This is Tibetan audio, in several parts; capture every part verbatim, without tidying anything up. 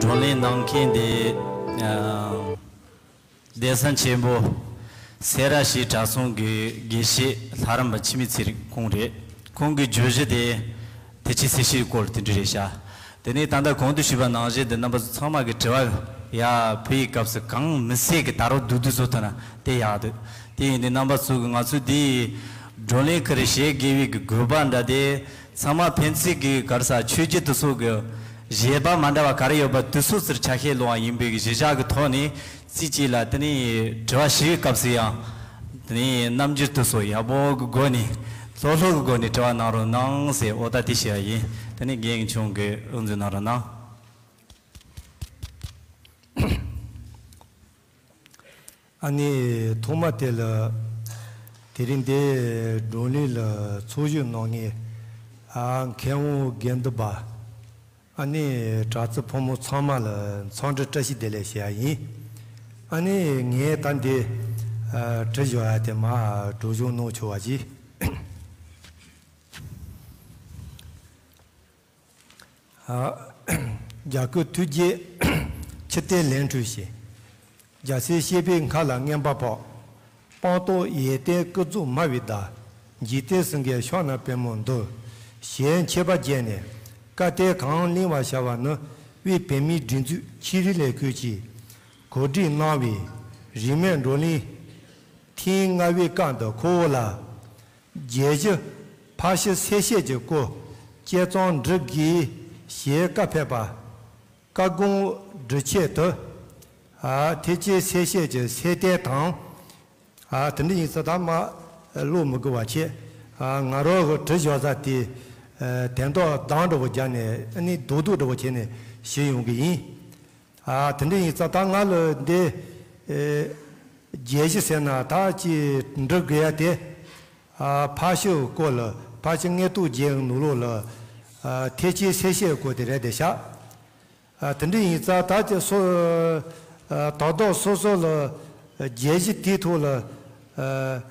བགྲོ་གླེང་གནང་མཁན་དེ། ཨ། གདན་ས་ཆེན་པོ་སེ་ར་བྱེས་གྲྭ་ཚང་གི་དགེ་བཤེས་ལྷ་རམས་པ་འཆི་མེད་ཚེ་རིང་ཁོང་རེད། ཁོང་གི་བརྗོད་གཞི་དེ་ཐེག་ཆེན་གསལ་བྱེད་སྐོར་དེ་འདྲ་རེད་ཤག་དེ་ནས་ད་ལྟ་གོང་དུ་ཞུས་པ་ནང་བཞིན་དུ་རྣམ་པ་ཚོ་ཚང་མ་གི་དྲི་བ་ཡ་ཕུལ་བའི་སྐབས་སུ་གང་མི་སྲིད་ཀྱི་ད་རུང་བསྡུས་བསྡུས་བཟོ་ཐུབ་ན་དེ་ཡག་འདུག་དེ་ཡིན་དུས་རྣམ་པ་ཚོ་གི་ང་ཚོ་འདིའི་བགྲོ་གླེང་ཁུལ་བྱེད་དགོས་པའི་གི་དགོས་པ་འདྲ་དེ། ཚང་མ་ཕན་ཚུན་གྱི་ག་རེ་ཟེར་ཆོས་བརྒྱུད་དེ་ཚོ་གི་བཞེད་པ་མ་འདྲ་བ་ག་རེ་ཡོད་པ་དེ་ཚོ་ཟུར་ཆ་ཤས་ལོག་ཡིན་པའི་གི་གཞི་བཞག་གི་ཐོག་ནས་རྩིས་གཅིག་ལ་དེ་ནས་དྲི་བ་ཞུ་བའི་སྐབས་སུ་ཡང་དེ་ནས་རྣམ་འགྱུར་དེ་ཚོ་ཡག་པོ་གི་སྒོ་ནས་ལྷོད་ལྷོད་ཀྱི་སྒོ་ནས་དྲི་བ་གནང་རོགས་གནང་ཟེར་འོ་ད་དེ་བཤད་ཡ་ཡིན། དེ་ནས་རྒན་གྱི་ཆུང་གི་དབུ་འཛུགས་གནང་རོགས་གནང་། ཨ་ནི་ཐོག་མ་དེ་ལ་དེ་རིང་འདི་བགྲོ་གླེང་ལ་ཚོགས་ཞུགས་གནང་མཁན་ཨ་མཁས་དབང་དགེ་འདུན་པ་ཨ་ནི་གྲྭ་བཙུན་ཕོ་མོ་ཚང་མ་ལ་འཚམས་འདྲི་བཀྲ་ཤིས་བདེ་ལེགས་ཞུ་ཡ་ཡིན། ཨ་ནི་ངས་ད་འདི་ཨ་དྲི་ཞུ་ཡ་དེ་མར་སྒྲོག་སྦྱང་གནང་ཆོག་པ་ཞིག་ཨ། རྒྱ་སྐུ་ཐུགས་རྗེས་ཕྱིར་བལྟས་ལན་གྲུ་བཞི། རྒྱལ་སྲས་གཤེགས་པའི་མཁའ་ལ་རྔན་པ་ཕབ། སྤངས་རྟོགས་ཡོན་ཏན་ཀུན་རྫོགས་སྨྲ་བའི་བདག་འཇིག་རྟེན་གསུམ་ཀའི་ཕྱག་ན་པདྨོ་འདུ། ཞེས་མཆོད་པ་བརྗོད་ནས་བཀའ་གཏེར་གང་གླེང་བར་བྱ་བ་ནི་དབུས་བོད་མིའི་སྒྲིག་འཛུགས་ཆོས་རིག་ལས་ཁུངས་ཀྱིས་གོ་སྒྲིག་གནང་བའི་རིས་མེད་བགྲོ་གླེང་ཐེངས་ལྔ་པའི་སྐབས་འདི་ཁོ་བོ་ལ། རྒྱལ་གཞི་ཕར་ཕྱིན་གསལ་བཤད་ཀྱི་སྐོར་བཅད་མཚམས་འབྲི་དགོས་ཞེས་བཀའ་ཕེབས་པ། བཀའ་དགོངས་སྒྲུབ་ཆེད་དུ། ཨ། ཐེག་ཆེན་གསལ་བཤད་ཀྱི་གསལ་བསྟན་དང་། ཨ། དེ་འདྲ་ཡིན་ཙང་ད་མར་ཀློག་མི་དགོས་པ་བྱས། ཨ། ང་རང་གི་དྲི་ཞུ་ས་དེ། ཨ། དོན་དག་གདངས་འདྲ་བོ་བརྒྱབ་ནས་ཨ་ནི་རྡོག་རྡོག་འདྲ་བོ་བྱས་ནས་ཞུས་ཡོང་གི་ཡིན། ཨ། དེ་འདྲ་ཡིན་ཙང་ད་ང་ལ་འདི། ཨེ། རྒྱལ་གཞི་ཟེར་ན་ད་ཅིག་འབྲི་དགོས་ཡ་དེ། ཨ། ཕར་ཕྱིན་སྐོར་ལ་ཕར་ཕྱིན་མངོན་རྟོགས་རྒྱན་གྱི་ནང་ལོགས་ལ། ཨ། ཐེག་ཆེན་གསལ་བཤད་སྐོར་དེ་རེད་དེ་ཤག་ཨ། དེ་འདྲ་ཡིན་ཙང་ད་ཅིག་སོ། ཨ། དོན་དག་སོ་སོ་ལ་རྒྱལ་གཞི་དེའི་ཐོག་ལ། ཨ།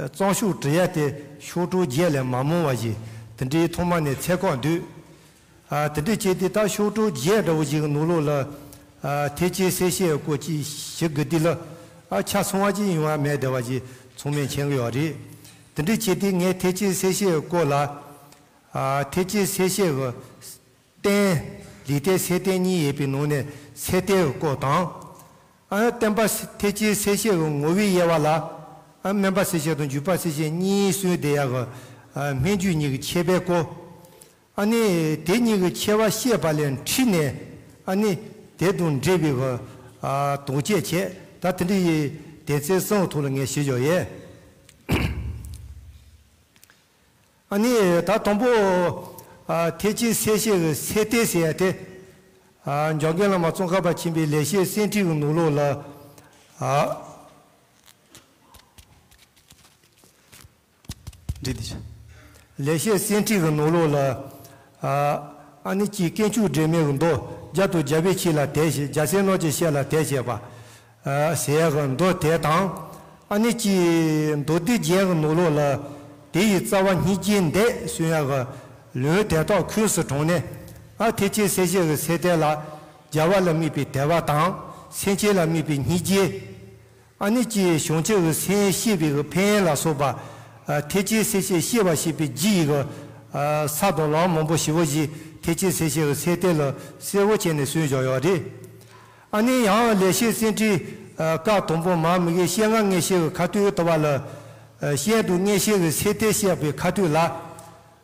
རྩོམ་ཤོག་འབྲི་ཡ་དེ་ཤོག་གྲངས་བརྒྱད་ལས་མ་མང་བ་ཞིག་དེ་འདྲའི་ཐོག་མ་ནས་འཚོལ་གི་འདུག་ཨ། དེ་འདྲ་བྱས་ཏེ་ད་ཤོག་གྲངས་བརྒྱད་འདྲ་བོ་ཞིག་གི་ནང་ལོགས་ལ། ཨ། ཐེག་ཆེན་གསལ་བཤད་སྐོར་ཅིག་ཞུ་དགོས་དུས་ལ། ཨ། ཆ་ཚང་བ་ཅིག་ཡོང་བ་མེད་བསྡད་པ་ཅིག་ཚང་མས་མཁྱེན་གི་ཡོད་རེད། དེ་འདྲ་བྱས་ཏེ་ངས་ཐེག་ཆེན་གསལ་བཤད་སྐོར་ལ། ཨ། ཐེག་ཆེན་གསལ་བཤད་ཀྱི་རྟེན་ལུས་རྟེན་གསལ་རྟེན་གཉིས་ཡོད་པའི་ནང་ནས་གསལ་རྟེན་གྱི་སྐོར་དང་། ཨ། བསྟན་པ་ཐེག་ཆེན་གསལ་བཤད་ཀྱི་ངོ་བོའི་དབྱེ་བ་ལ། ཨ། སྨོན་པ་གསལ་བཤད་དང་འཇུག་པ་གསལ་བཤད་གཉིས་གསུངས་བསྡད་ཡ་གི། ཨ། སྨོན་འཇུག་གཉིས་ཀྱི་ཁྱད་པར་སྐོར། ཨ་ནི་དེ་གཉིས་ཀྱི་ཁྱད་པར་བཤད་པ་ལས་འཁྲིས་ནས། ཨ་ནི་དེ་དང་འབྲེལ་བའི་གི། ཨ། དོགས་གཅོད་བྱས། ད་དེ་འདྲ་ཡི་སྡེ་ཚན་གསུམ་ཐོག་ལ་ངས་ཞུས་ཡོད་ཡས། ཨ་ནི་ད་དང་པོ། ཨ། ཐེག་ཆེན་གསལ་བཤད་ཀྱི་གསལ་རྟེན་ཟེར་ཡ་དེ། ཨ། འཇམ་མགོན་བླ་མ་ཙོང་ཁ་པ་ཆེན་པོའི་ལེགས་བཤད་གསེར་ཁྲི་གི་ནང་ལོགས་ལ། ཨ། འདི་འདི། ལེགས་བཤད་གསེར་ཁྲི་གི་ནང་ལོགས་ལ། ཨ། ཨ་ནི་ཅིག་དཀོན་མཆོག་སྒྲོལ་མའི་གི་མདོ་བརྒྱ་དང་བརྒྱ་པའི་ཆོས་ལ་དད་བྱེད། རྒྱལ་སྲས་རྣམས་ཀྱི་ཞལ་ལ་དད་བྱེད་པ། ཨ། ཟེར་ཡ་གི་མདོ་དེ་དང་། ཨ་ནི་ཅིག་མདོ་སྡེ་རྒྱན་གྱི་ནང་ལོགས་ལ། དེ་ཡི་རྩ་བ་སྙིང་རྗེའི་འདོད་གསུང་ཡ་གི་ལུང་དེ་དག་ཁོངས་སུ་དྲངས་ནས། ཨ། ཐེག་ཆེན་གསལ་བཤད་ཀྱི་གསལ་རྟེན་ལ། རྒྱལ་བ་ལ་དམིགས་པའི་དད་པ་དང་། སེམས་ཅན་ལ་དམིགས་པའི་སྙིང་རྗེ། ཨ་ནི་ཅིག་བྱང་ཆུབ་ཀྱི་སེམས་བསྐྱེད་པའི་གི་ཕན་ཡོན་ལ་སོགས་པ། ཨ། ཐེག་ཆེན་གསལ་བཤད་བཤད་པར་བྱེད་པའི་རྒྱུ་ཡི་གི། ཨ། ས་དང་ལམ་མང་པོ་ཞེ་པོ་ཞིག་ཐེག་ཆེན་གསལ་བཤད་ཀྱི་གསལ་རྟེན་ལ་གསལ་བོ་བྱས་ནས་གསུངས་བཞག་ཡོད་རེད། ཨ་ནི་ཡང་ལེགས་བཤད་གསེར་ཁྲིའི། ཨ། བཀའ་དང་པོ་མར་མི་དགེ་བཤེས་ལྔ་མངོན་ཤེས་ཀྱི་ཁ་ཐུག་ལྟ་བ་ལ། ཨ། བཤད་དང་མངོན་ཤེས་ཀྱི་གསལ་རྟེན་བཤད་པའི་ཁ་ཐུག་ལ།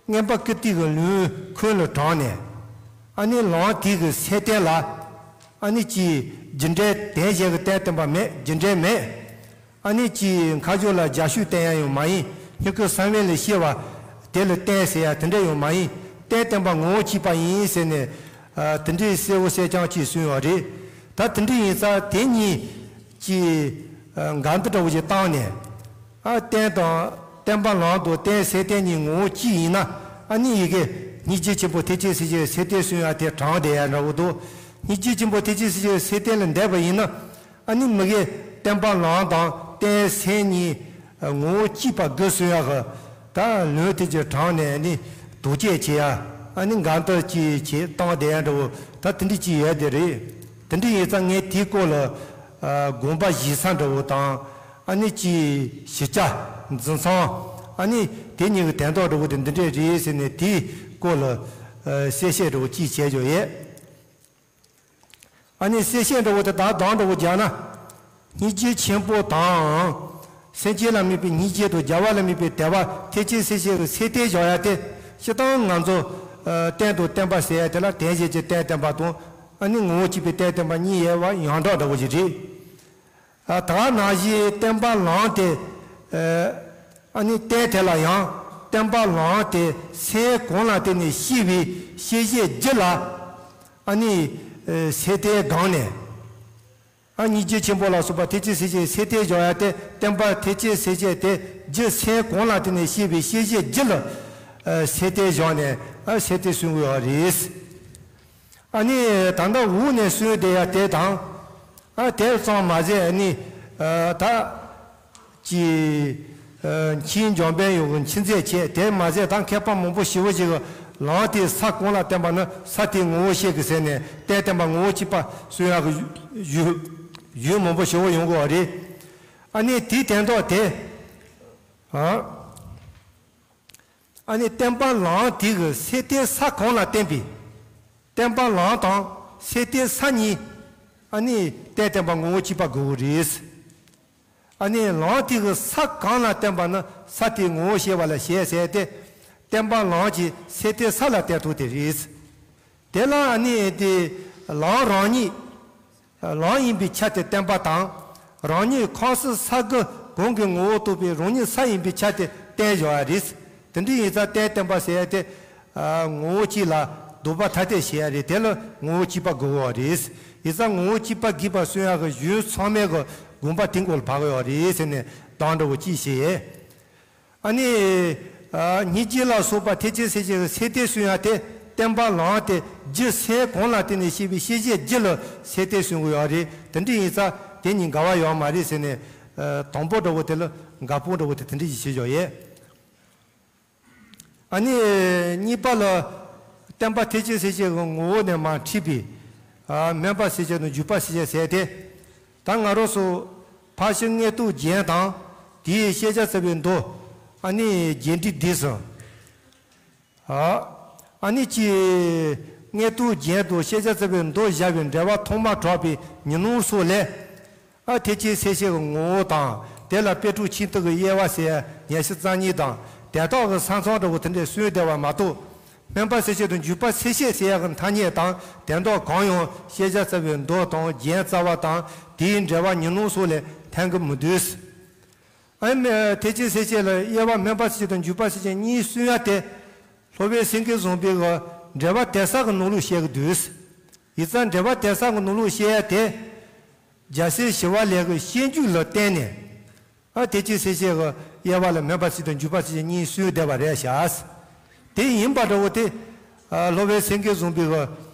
མངོན་པ་ཀིརྟི་གི་ལུང་ཁོང་ལ་དྲངས་ནས། ཨ་ནི་ལམ་དེ་གི་གསལ་རྟེན་ལ། ཨ་ནི་ཅིག་རྒྱུ་འབྲས་དོན་གཞན་གྱི་རྟེན་བསྟན་པ་མེད། རྒྱུ་འབྲས་མེད། ཨ་ནི་ཅིག་མཁའ་སྤྱོད་ལ་རྒྱ་ཤུག་བསྟན་ཡ་ཡང་མ་ཡིན། སྙིང་གི་ས་བོན་ལ་སྐྱེ་བ་དེ་ལ་བརྟེན་ཟེར་ཡ་དེ་འདྲ་ཡང་མ་ཡིན། རྟེན་བསྟན་པ་ངོ་བོ་གཅིག་པ་ཡིན་ཟེར་ནས། ཨ། དེ་འདྲའི་གསལ་བོ་གསལ་རྐྱང་གཅིག་གསུངས་ཡོད་རེད། ད་དེ་འདྲ་ཡིན་ཙང་དེ་གཉིས་ཀྱི། ཨ། འགལ་འདུ་འདྲ་བོ་ཞིག་བཏང་ནས། ཨ། རྟེན་དང་། བསྟན་པ་ལམ་དང་རྟེན་གསལ་རྟེན་གཉིས་ངོ་བོ་གཅིག་ཡིན་ན། ཨ་ནི་ཡི་གེ་སྙིང་རྗེ་ཆེན་པོ་ཐེག་ཆེན་གསལ་བྱེད་གསལ་རྟེན་གསུང་ཡ་དེ་དྲངས་བསྡད་ཡ་འདྲ་བོ་འདུག་སྙིང་རྗེ་ཆེན་པོ་ཐེག་ཆེན་གསལ་བྱེད་གསལ་རྟེན་ལ་འདས་པ་ཡིན་ན། ཨ་ནི་མི་དགེ་བསྟན་པ་ལམ་དང་རྟེན་གསལ་གཉིས་ངོ་བོ་གཅིག་པ་དགོས་གསུང་ཡ་གི། ད་ལུང་དེ་ཅིག་དྲངས་ནས་ཨ་ནི་དོགས་གཅོད་བྱེད་ཡ། ཨ་ནི་འགལ་འདུ་ཅིག་བྱེད་བཏང་བསྡད་ཡ་འདྲ་བོ་ད་དེ་འདྲ་ཅིག་ཡོད་དེ་རེད། དེ་འདྲ་ཡིན་ཙང་ངས་དེའི་སྐོར་ལ་ཨ་དགོངས་པ་བཞེས་ས་འདྲ་བོ་དང་། ཨ་ནི་ཅིག་ཞིབ་ཆ་འཛིན་སྟངས། ཨ་ནི་དེ་གཉིས་ཀྱི་དན་ཐོག་འདྲ་བོ་དེ་འདི་འདྲས་རེད་ཟེར་ནས་དེའི་སྐོར་ལ་ཨ་གསལ་བཤད་འདྲ་བོ་ཅིག་བྱས་ཡོད་ཡས། ཨ་ནི་གསལ་བཤད་འདྲ་བོ་དེ་དག་དང་འདྲ་བོ་རྒྱག་ན། སྙིང་རྗེ་ཆེན་པོ་དང་། སེམས་ཅན་ལ་དམིགས་པའི་སྙིང་རྗེ་དང་། རྒྱལ་བ་ལ་དམིགས་པའི་དད་པ། ཐེག་ཆེན་སེམས་བསྐྱེད་ཀྱི་ཚད་ལྡན་བཞག་ཡ་དེ། སྤྱིར་བཏང་ང་ཚོ་ཨ་རྟེན་དང་བརྟེན་པ་ཟེར་ཡ་དེ་ལ་རྟེན་བཞེངས་ཀྱི་རྟེན་བརྟེན་པ་དང་། ཨ་ནི་ངོ་བོ་གཅིག་པའི་རྟེན་བརྟེན་པ་གཉིས་ཡོད་པ་ཡོངས་གྲགས་འདྲ་བོ་ཞིག་རེད། ཨ་ད་ག་ནང་བཞིན་བརྟེན་པ་ལམ་དེ། ཨ་ནི་རྟེན་དེ་ལ་ཡང་བརྟེན་པ་ལམ་དེ་སེམས་གང་ལ་བརྟེན་ནས་སྐྱེས་པའི་སྐྱེད་བྱེད་རྒྱུ་ལ། ཨ་ནི་ཚད་ལྡན་དགོངས་ནས། ཨ་སྙིང་རྗེ་ཆེན་པོ་ལ་སོགས་པ་ཐེག་ཆེན་སེམས་བསྐྱེད་ཚད་ལྡན་བཞག་ཡ་དེ། བརྟེན་པ་ཐེག་ཆེན་སེམས་བསྐྱེད་དེ་རྒྱུ་སེམས་གང་ལ་བརྟེན་ནས་སྐྱེས་པའི་སྐྱེད་བྱེད་རྒྱུ་ལ་ཚད་ལྡན་བཞག་ནས། ཨ་ཚད་ལྡན་གསུང་གི་ཡོད་རེད། ཨ་ནི་ད་ལྟ་འོག་ནས་གསུངས་བསྡད་ཡ་དེ་དང་། ཨ་དེ་ཙམ་མ་ཟད་ཨ་ནི་ཨ་ད་ཅི་ཨ་མཁྱེན་འཇམ་དཔལ་ཡོངས་ཀྱི་མཁྱེན་བརྩེ་ཆེ། དེ་མ་ཟད་ད་མཁས་པ་མང་པོ་ཞེ་པོ་ཅིག་གིས་ལམ་དེ་ས་གང་ལ་བརྟེན་པ་ན་ས་དེའི་ངོ་བོ་ཤེས་དགོས་ཟེར་ནས་རྟེན་བརྟེན་པ་ངོ་བོ་གཅིག་པ་གསུང་ཡག་གི་ཡུལ་ཡུལ་མང་པོ་ཞེ་པོ་ཡོང་གི་ཡོད་རེད། ཨ་ནི་དེའི་དོན་དག་དེ། ཨ། ཨ་ནི་བརྟེན་པ་ལམ་དེ་གི་ཚད་ལྡན་ས་གང་ལ་བརྟེན་པའི། བརྟེན་པ་ལམ་དང་ཚད་ལྡན་ས་གཉིས། ཨ་ནི་རྟེན་བརྟེན་པ་ངོ་བོ་གཅིག་པ་དགོས་ཀྱི་རེད། ཨ་ནི་ལམ་དེ་གི་ས་གང་ལ་བརྟེན་པ་ན་ས་དེའི་ངོ་བོ་ཤེས་པ་ལ་བྱེད་ཟེར་ཏེ། བརྟེན་པ་ལམ་གྱི་ཚད་ལྡན་ས་ལ་བརྟེན་ཐུབ་དེ་རེད། དེ་ལ་ཨ་ནི་དེ་ལམ་རང་ཉིད། ལམ་ཡིན་པའི་ཆ་དེ་བརྟེན་པ་དང་། རང་ཉིད་ཁམས་གསུམ་ས་དགུ་གང་གི་ངོ་བོ་རྟོགས་པའི་རང་ཉིད་ས་ཡིན་པའི་ཆ་དེ་བརྟེན་བཞག་ཡ་རེད། དེ་འདྲ་ཡིན་ཙང་རྟེན་བརྟེན་པ་ཟེར་ཡ་དེ། ཨ་ངོ་བོ་གཅིག་ལ་ལྡོག་པ་ཐ་དད་བྱེད་ཡ་རེད། དེ་ལ་ངོ་བོ་གཅིག་པ་དགོས་པ་རེད། ཡིན་ཙང་ངོ་བོ་གཅིག་པ་དགོས་པ་གསུང་ཡ་གི་གཞུང་ཚང་མའི་གི་དགོངས་པ་དེ་སྐོར་ལ་བབས་ཀྱི་ཡོད་རེད་ཟེར་ནས་གདམས་འདྲ་བོ་གཅིག་བྱས། ཨ་ནི། ཨ་སྙིང་རྗེ་ལ་སོགས་པ་ཐེག་ཆེན་སེམས་བསྐྱེད་ཀྱི་ཚད་ལྡན་གསུང་ཡ་དེ། བརྟེན་པ་ལམ་དེ་རྒྱུ་སེམས་གང་ལ་བརྟེན་ནས་སྐྱེས་པའི་སྐྱེད་བྱེད་རྒྱུ་ལ་ཚད་ལྡན་གསུང་གི་ཡོད་རེད། དེ་འདྲ་ཡིན་ཙང་དེ་གཉིས་འགལ་བ་ཡོད་མ་རེད་ཟེར་ནས། ཨ་དང་པོ་འདྲ་བོ་དེ་ལ་འགལ་སྤོང་འདྲ་བོ་དེ་དེ་འདྲ་ཞིག་བྱེད་ཆོག་ཡས། ཨ་ནི་གཉིས་པ་ལ། བརྟེན་པ་ཐེག་ཆེན་སེམས་བསྐྱེད་ཀྱི་ངོ་བོ་ནས་མར་འཁྲིད་པའི། ཨ་སྨོན་པ་སེམས་བསྐྱེད་དང་འཇུག་པ་སེམས་བསྐྱེད་ཟེར་ཏེ། ད་ང་རང་ཚོ་ཕར་ཕྱིན་མངོན་རྟོགས་རྒྱན་དང་། དེའི་ཤེས་བྱ་རྩ་བའི་མདོ། ཨ་ནི་རྒྱས་འབྲིང་བསྡུས་གསུམ། ཨ་ཨ་ནི་ཅི། མངོན་རྟོགས་རྒྱན་དང་ཤེས་བྱ་རྩ་བའི་མདོ་བཞག་པའི་འགྲེལ་པ་ཐོག་མར་གྲགས་པའི་ཉོན་མོངས་སོགས་ལས། ཨ་ཐེག་ཆེན་སེམས་བསྐྱེད་ཀྱི་ངོ་བོ་དང་། དེ་ལ་དཔེ་དྲུག་ཆིག་སྟོང་གི་དབྱེ་བ་ཟེར་ཡ་ཉེར་ཞི་རྩ་གཉིས་དང་དོན་དག་གི་ས་མཚམས་འདྲ་བོ་དེ་འདྲས་གསུངས་བསྡད་པ་མ་གཏོགས། སྨོན་པ་སེམས་བསྐྱེད་དང་འཇུག་པ་སེམས་བསྐྱེད་ཟེར་ཡ་གི་ཐ་སྙད་དང་དོན་དག་གང་ཡང་ཤེས་བྱ་རྩ་བའི་མདོ་དང་རྒྱན་རྩ་བ་དང་དེའི་འགྲེལ་པ་ཉོན་མོངས་སོགས་ལས་ཐོན་གྱི་མི་འདུག་ཨ་ནི་ཐེག་ཆེན་སེམས་བསྐྱེད་ལ་དབྱེ་བ་སྨོན་པ་སེམས་བསྐྱེད་དང་འཇུག་པ་སེམས་བསྐྱེད་གཉིས་གསུང་ཡ་དེ། སློབ་དཔོན་སེང་གེ་བཟང་པོའི་གི་འགྲེལ་པ་དེབ་གསར་གྱི་ནང་ལོགས་བཤད་ཀྱི་འདུག་ཡིག་ཚང་འགྲེལ་པ་དེབ་གསར་གྱི་ནང་ལོགས་བཤད་ཡ་དེ། རྒྱལ་སྲས་ཞི་བ་ལྷས་ཀྱི་བཤད་རྒྱུད་ལ་བརྟེན་ནས། ཨ་ཐེག་ཆེན་སེམས་བསྐྱེད་ཀྱི་དབྱེ་བ་ལ་སྨོན་པ་སེམས་བསྐྱེད་དང་འཇུག་པ་སེམས་བསྐྱེད་གཉིས་གསུངས་བསྡད་པ་རེད་ཤག་དེ་ཡིན་པ་འདྲ་བོ་དེ། ཨ་སློབ་དཔོན་སེང་གེ་བཟང་པོའི་གི་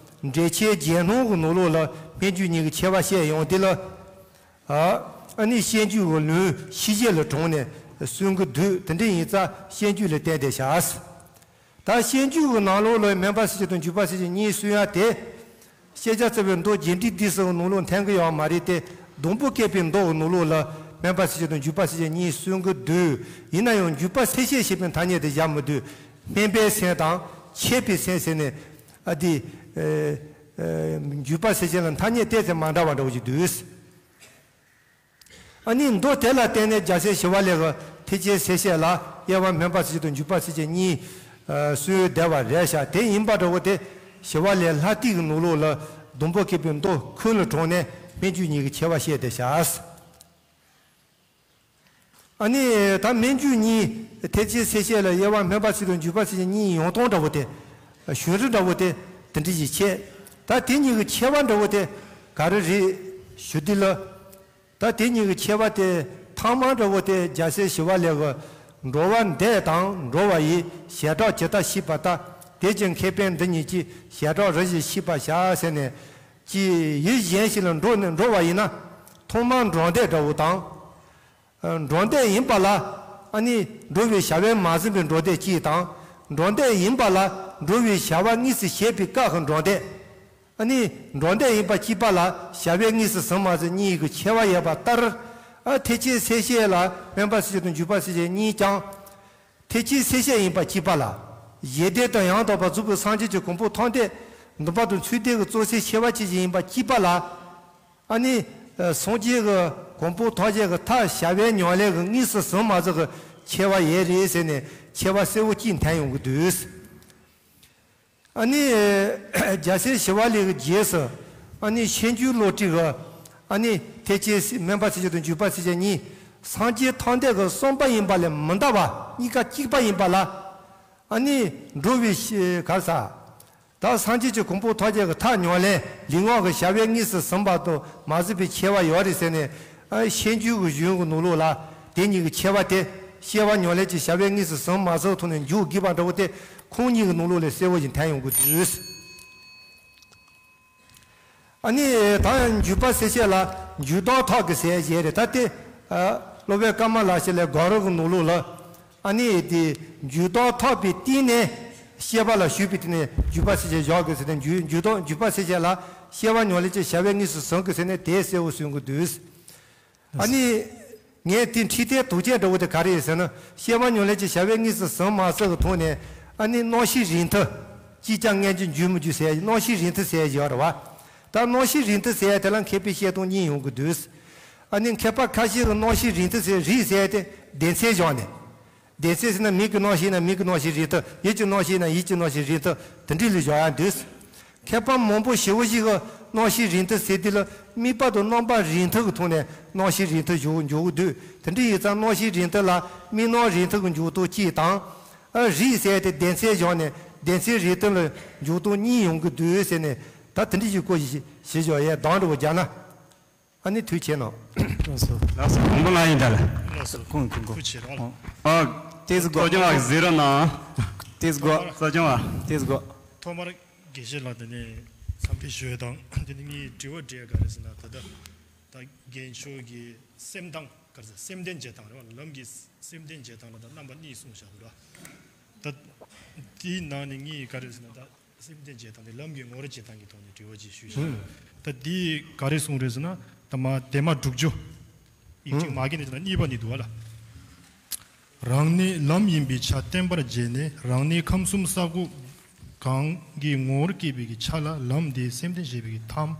འགྲེལ་ཆེན་རྒྱན་སྣང་གི་ནང་ལོགས་ལ་སྨོན་འཇུག་གཉིས་ཀྱི་ཁྱད་པར་བཤད་ཡོང་དེ་ལ། ཨ་ཨ་ནི་བཤད་རྒྱུད་ཀྱི་ལུང་ཤེས་བྱེད་ལ་དྲངས་ནས་གསུང་གི་འདུག་དེ་འདྲ་ཡིན་ཙང་བཤད་རྒྱུད་ལ་བརྟེན་ཏེ་བཞག་ད་བཤད་རྒྱུད་ཀྱི་ནང་ལོགས་ལ་སྨོན་པ་སེམས་བསྐྱེད་དང་འཇུག་པ་སེམས་བསྐྱེད་གཉིས་གསུང་ཡ་དེ། ཤེས་བྱ་རྩ་བའི་མདོ་རྒྱས་འབྲིང་བསྡུས་གསུམ་གྱི་ནང་ལོགས་ཐོན་གྱི་ཡོད་མ་རེད་དེ། སྡོང་པོ་བསྐྱེད་པའི་མདོ་གི་ནང་ལོགས་ལ་སྨོན་པ་སེམས་བསྐྱེད་དང་འཇུག་པ་སེམས་བསྐྱེད་གཉིས་གསུང་གི་འདུག་ཡིན་ན་ཡང་འཇུག་པ་སེམས་བསྐྱེད་ཞེས་པའི་ཐ་སྙད་དེ་བཞག་མི་འདུག་སྨོན་པའི་སེམས་དང་མཆོད་པའི་སེམས་ཟེར་ནས། ཨ་དེ། ཨ་ཨ་འཇུག་པ་སེམས་བསྐྱེད་ལ་ཐ་སྙད་ཏོག་ཙམ་མ་འདྲ་བ་འདྲ་བོ་ཞིག་འདུག་ཨ་ནི་མདོ་དེ་ལ་བརྟེན་ནས་རྒྱལ་སྲས་ཞི་བ་ལྷས་ཀྱིས་ཐེག་ཆེན་སེམས་བསྐྱེད་ལ་དབྱེ་བ་སྨོན་པ་སེམས་བསྐྱེད་དང་འཇུག་པ་སེམས་བསྐྱེད་གཉིས། ཨ་གསུངས་བསྡད་པ་རེད་ཤག་དེ་ཡིན་པ་འདྲ་བོ་དེ། ཞི་བ་ལྷའི་ལྷ་བསྟོད་ཀྱི་ནང་ལོགས་ལ་སྡོང་པོ་བསྐྱེད་པའི་མདོ་ཀུན་ལ་དྲངས་ནས་སྨོན་འཇུག་གཉིས་ཀྱི་ཁྱད་པར་བཤད་བསྡད་ཤག་ཨ་ནི་ད་སྨོན་འཇུག་གཉིས་ཐེག་ཆེན་སེམས་བསྐྱེད་ལ་དབྱེ་བ་སྨོན་པ་སེམས་བསྐྱེད་དང་འཇུག་པ་སེམས་བསྐྱེད་གཉིས་ཡོང་སྟངས་འདྲ་བོ་དེ། གཞུང་རིགས་འདྲ་བོ་དེ་དེ་འདྲ་ཞིག་བྱས། ད་དེ་གཉིས་ཀྱི་ཁྱད་པར་འདྲ་བོ་དེ་ག་རེ་རེད་ཞུ་དུས་ལ། ད་དེ་གཉིས་ཀྱི་ཁྱད་པར་དེ་ཐ་མ་འདྲ་བོ་དེ་རྒྱལ་སྲས་ཞི་བ་ལྷས་ཀྱིས་འགྲོ་བ་འདས་དང་འགྲོ་བ་ཡི་བྱེ་བྲག་ཇི་ལྟར་ཤེས་པ་ལྟར་དེ་བཞིན་མཁས་པས་འདི་ཉིད་ཀྱི་བྱེ་བྲག་རིམ་བཞིན་ཤེས་པར་བྱ་ཟེར་ནས། ཀྱི་ཡུལ་གཞན་ཞིག་ལ་འགྲོ་ནས་འགྲོ་བ་ཡིན་ན། ཐོག་མར་འགྲོ་འདས་འདྲ་བོ་དང་། འགྲོ་འདས་ཡིན་པ་ལ་ཨ་ནི་འགྲོ་བའི་བྱ་བས་མ་ཟིན་པའི་འགྲོ་འདས་གཅིག་དང་། འགྲོ་འདས་ཡིན་པ་ལ་འགྲོ་བའི་བྱ་བ་དངོས་སུ་བྱེད་པའི་སྐབས་ཀྱི་འགྲོ་འདས། ཨ་ནི་འགྲོ་འདས་ཡིན་པ་གཅིག་པ་ལ་བྱ་བས་གཉིས་སུ་ཟིན་མ་ཟིན་གཉིས་ཀྱི་ཕྱེ་བ་ཡོད་པ་ལྟར། ཨ་ཐེག་ཆེན་སེམས་བསྐྱེད་ལ་སྨོན་པ་སེམས་བསྐྱེད་དང་འཇུག་པ་སེམས་བསྐྱེད་གཉིས་ཀྱང་། ཐེག་ཆེན་སེམས་བསྐྱེད་ཡིན་པ་གཅིག་པ་ལ། རྗེས་ཟློས་དང་ཡང་དག་པར་རྫོགས་པའི་སངས་རྒྱས་ཀྱི་གོ་འཕང་མཐར་ཐུག་འདུན་པ་དང་ཚུལ་ལྡན་གྱི་གཙོ་ཆེར་ཕྱེ་བ་ཅན་ཞིག་ཡིན་པ་གཅིག་པ་ལ། ཨ་ནི་སངས་རྒྱས་ཀྱི་གོ་འཕང་ཐམས་ཅད་ཀྱི་མཐར་བྱ་བའི་ཉམས་ལེན་གྱི་གཉིས་སུ་ཟིན་མ་ཟིན་གྱི་ཕྱེ་བ་ཡོད་རེད་ཟེར་ནས་ཕྱེ་བ་གསལ་བོ་གཅིག་འཐོན་ཡོང་གི་འདུག་ཨ་ནི་རྒྱལ་སྲས་ཞི་བ་ལྷའི་རྗེས་སུ། ཨ་ནི་ཤེས་འགྱུར་བློ་གྲོས་ཀྱི། ཨ་ནི་ཐེག་ཆེན་སྨོན་པ་སེམས་བསྐྱེད་དང་འཇུག་པ་སེམས་བསྐྱེད་གཉིས། སངས་རྒྱས་ཐམས་ཅད་ཀྱི་གསུངས་པ་ཡིན་པ་ལས་མི་འདའ་བ་གཉིས་ཀ་གཅིག་པ་ཡིན་པ་ལ། ཨ་ནི་འགྲོ་བའི་གར་ས། ད་སངས་རྒྱས་ཀྱི་གོ་འཕང་ཐམས་ཅད་ཀྱི་མཐར་ཉམས་ལེན་ལུས་ངག་གི་བྱ་བའི་གཉིས་སུ་ཟིན་པ་དང་མ་ཟིན་པའི་ཕྱེ་བ་ཡོད་རེད་ཟེར་ནས། ཨ་ཤེས་འགྱུར་གྱི་གཞུང་གི་ནང་ལོགས་ལ་དེ་གཉིས་ཀྱི་ཕྱེ་བ་དེ་སྐྱེ་བ་ཉམས་ལེན་གྱི་བྱ་བའི་གཉིས་སུ་ཟིན་མ་ཟིན་ཐོག་ནས་འཇོག་དགོས་པ་འདྲ་བོ་དེ་ཁོང་གཉིས་ཀྱི་ནང་ལོགས་ལས་གསལ་བོ་ཞིག་འཐོན་ཡོང་གི་འདུག་ཨ་ནི་ད་འཇུག་པ་སེམས་བསྐྱེད་ལ་འཇུག་ལྡོག་ཐབས་ཀྱི་ཟེར་ཡས་རེད། ད་དེ་ཨ་སློབ་དཔོན་ཀ་མ་ལ་ཤཱི་ལའི་དགོངས་རབ་ཀྱི་ནང་ལོགས་ལ། ཨ་ནི་དེ་འཇུག་ལྡོག་ཐབས་པའི་སྟེང་ནས་སྐྱེ་བ་ལ་ཞུགས་པའི་སྟེང་ནས་འཇུག་པ་སེམས་བསྐྱེད་བཞག་དགོས་ཟེར་ནས། འཇུག་འཇུག་ལྡོག་འཇུག་པ་སེམས་བསྐྱེད་ལ་སྐྱེ་བ་ཉམས་ལེན་གྱི་བྱ་བའི་གཉིས་སུ་ཟིན་དགོས་ཟེར་ནས་དེ་གསལ་བོ་གསུང་གི་འདུག་ཨ་ནི་ངས་དེ་ཁྲིད་དེ་དོགས་གཅོད་འདྲ་བོ་དེ་ག་རེ་ཡིན་ཟེར་ན། སྐྱེ་བ་ཉམས་ལེན་གྱི་བྱ་བའི་གཉིས་སུ་ཟིན་མ་ཟིན་གྱི་ཐོག་ནས། ཨ་ནི་རྣམ་ཤེས་རིགས་མཐུན། གཅིག་ཀྱང་མངོན་གྱུར་འཇུག་མི་འཇུག་ཟེར་ཡས། རྣམ་ཤེས་རིགས་མཐུན་ཟེར་ཡས་ཡོད་རེད་བ། ད་རྣམ་ཤེས་རིགས་མཐུན་ཟེར་ཡས་དེ་ལ་མཁས་པའི་བཤད་སྟངས་གཉིས་ཡོང་གི་འདུག་ཨ་ནི་མཁས་པ་ཁ་ཤས་ཀྱིས་རྣམ་ཤེས་རིགས་མཐུན་ཟེར། རིགས་ཟེར་ཡས་དེ་སྡེ་ཚན་བཞག་ནས། སྡེ་ཚན་ཟེར་ན་མིང་གི་རྣམ་ཤེས་ན་མིང་གི་རྣམ་ཤེས་རིགས་མཐུན། ཡིད་ཀྱི་རྣམ་ཤེས་ན་ཡིད་ཀྱི་རྣམ་ཤེས་རིགས་མཐུན། དེ་འདྲ་ལ་བཞག་ཡ་འདུག་མཁས་པ་མང་པོ་ཞེ་པོ་ཞིག་གིས་རྣམ་ཤེས་རིགས་མཐུན་ཟེར་དུས་ལ་དམིགས་པ་དང་རྣམ་པ་རིགས་མཐུན་གྱི་ཐོག་ནས་རྣམ་ཤེས་རིགས་མཐུན་འཇོག་འཇོག་གི་འདུག་དེ་འདྲ་ཡིན་ཙང་རྣམ་ཤེས་རིགས་མཐུན་ལ་དམིགས་རྣམ་རིགས་མཐུན་གྱི་འཇོག་སྟངས་གཅིག་དང་། ཨ་རིགས་ཟེར་དེ་སྡེ་ཚན་བཞག་ནས་སྡེ་ཚན་རིགས་མཐུན་ལ་འཇོག་སྟངས་གཉིས་ཡོང་གི་འདུག་ཟེར་ནས། ད་དེ་འདྲ་ཞིག་སྐོར་ཞིག་ཞིག་བཞག་ཡས་གདམས་འདྲ་བོ་རྒྱག་ན། ཨ་ནི་དུས་ཆེ་ནོ། ལགས་སོ། ལགས་སོ། དང་པོ་ལ་ཡིན་ད་ལ། ལགས་སོ། ཁོང་ཁོང་ཁོང་། ཁུ་ཆེ་རང་ལ། ཨ། ཏེ་ཙི་གོ། ཚོགས་ཆུང་ལགས་ཟེར་རོགས་གནང་། ཏེ་ཙི་གོ། ཚོགས་ཆུང་ལགས། ཏེ་ཙི་གོ། ཐོག་མར་དགེ་བཤེས་ལགས་དེ་ནས་འཚམས་འདྲི་ཞུ་ཡས་དང་། དེ་ནས་ངའི་དྲི་བ་དྲི་ཡས་ག་རེ་ཟེར་ན། ད་ལྟ་ད་རྒན་མཆོག་གིས་སེམས་དང་ག་རེ་ཟེར། སེམས་ལྡན་བྱེད་སྟངས་རེད་བ། ལམ་གྱི་སེམས་ལྡན་བྱེད་སྟངས་ལ་ད་རྣམ་པ་གཉིས་གསུངས་བཞག་འདུག་ར། ད་དེའི་ནང་ནས་ངས་ག་རེ་ཟེར་ན། ད་སེམས་ལྡན་བྱེད་སྟངས་དེ་ལམ་གྱི་ངོ་བོར་བྱེད་སྟངས་ཀྱི་ཐོག་ནས་དྲི་བ་ཅིག་ཞུས་ཤིག་ད་འདི་ག་རེ་གསུངས་རེད་ཟེར་ན། ད་མ་དེ་མ་དྲུག་ཅུ། ཡིག་ཅིག་མ་གི་ནས་ན་གཉིས་པ་ནས་འདུག་བ་ལ། རང་ནི་ལམ་ཡིན་པའི་ཆ་བསྟན་པར་བྱས་ནས། རང་ནི་ཁམས་གསུམ་ས་གོ་གང་གི་ངོ་བོར་སྐྱེས་པའི་ཆ་ལ་ལམ་དེ་སེམས་ལྡན་བྱེད་པའི་ཐམ།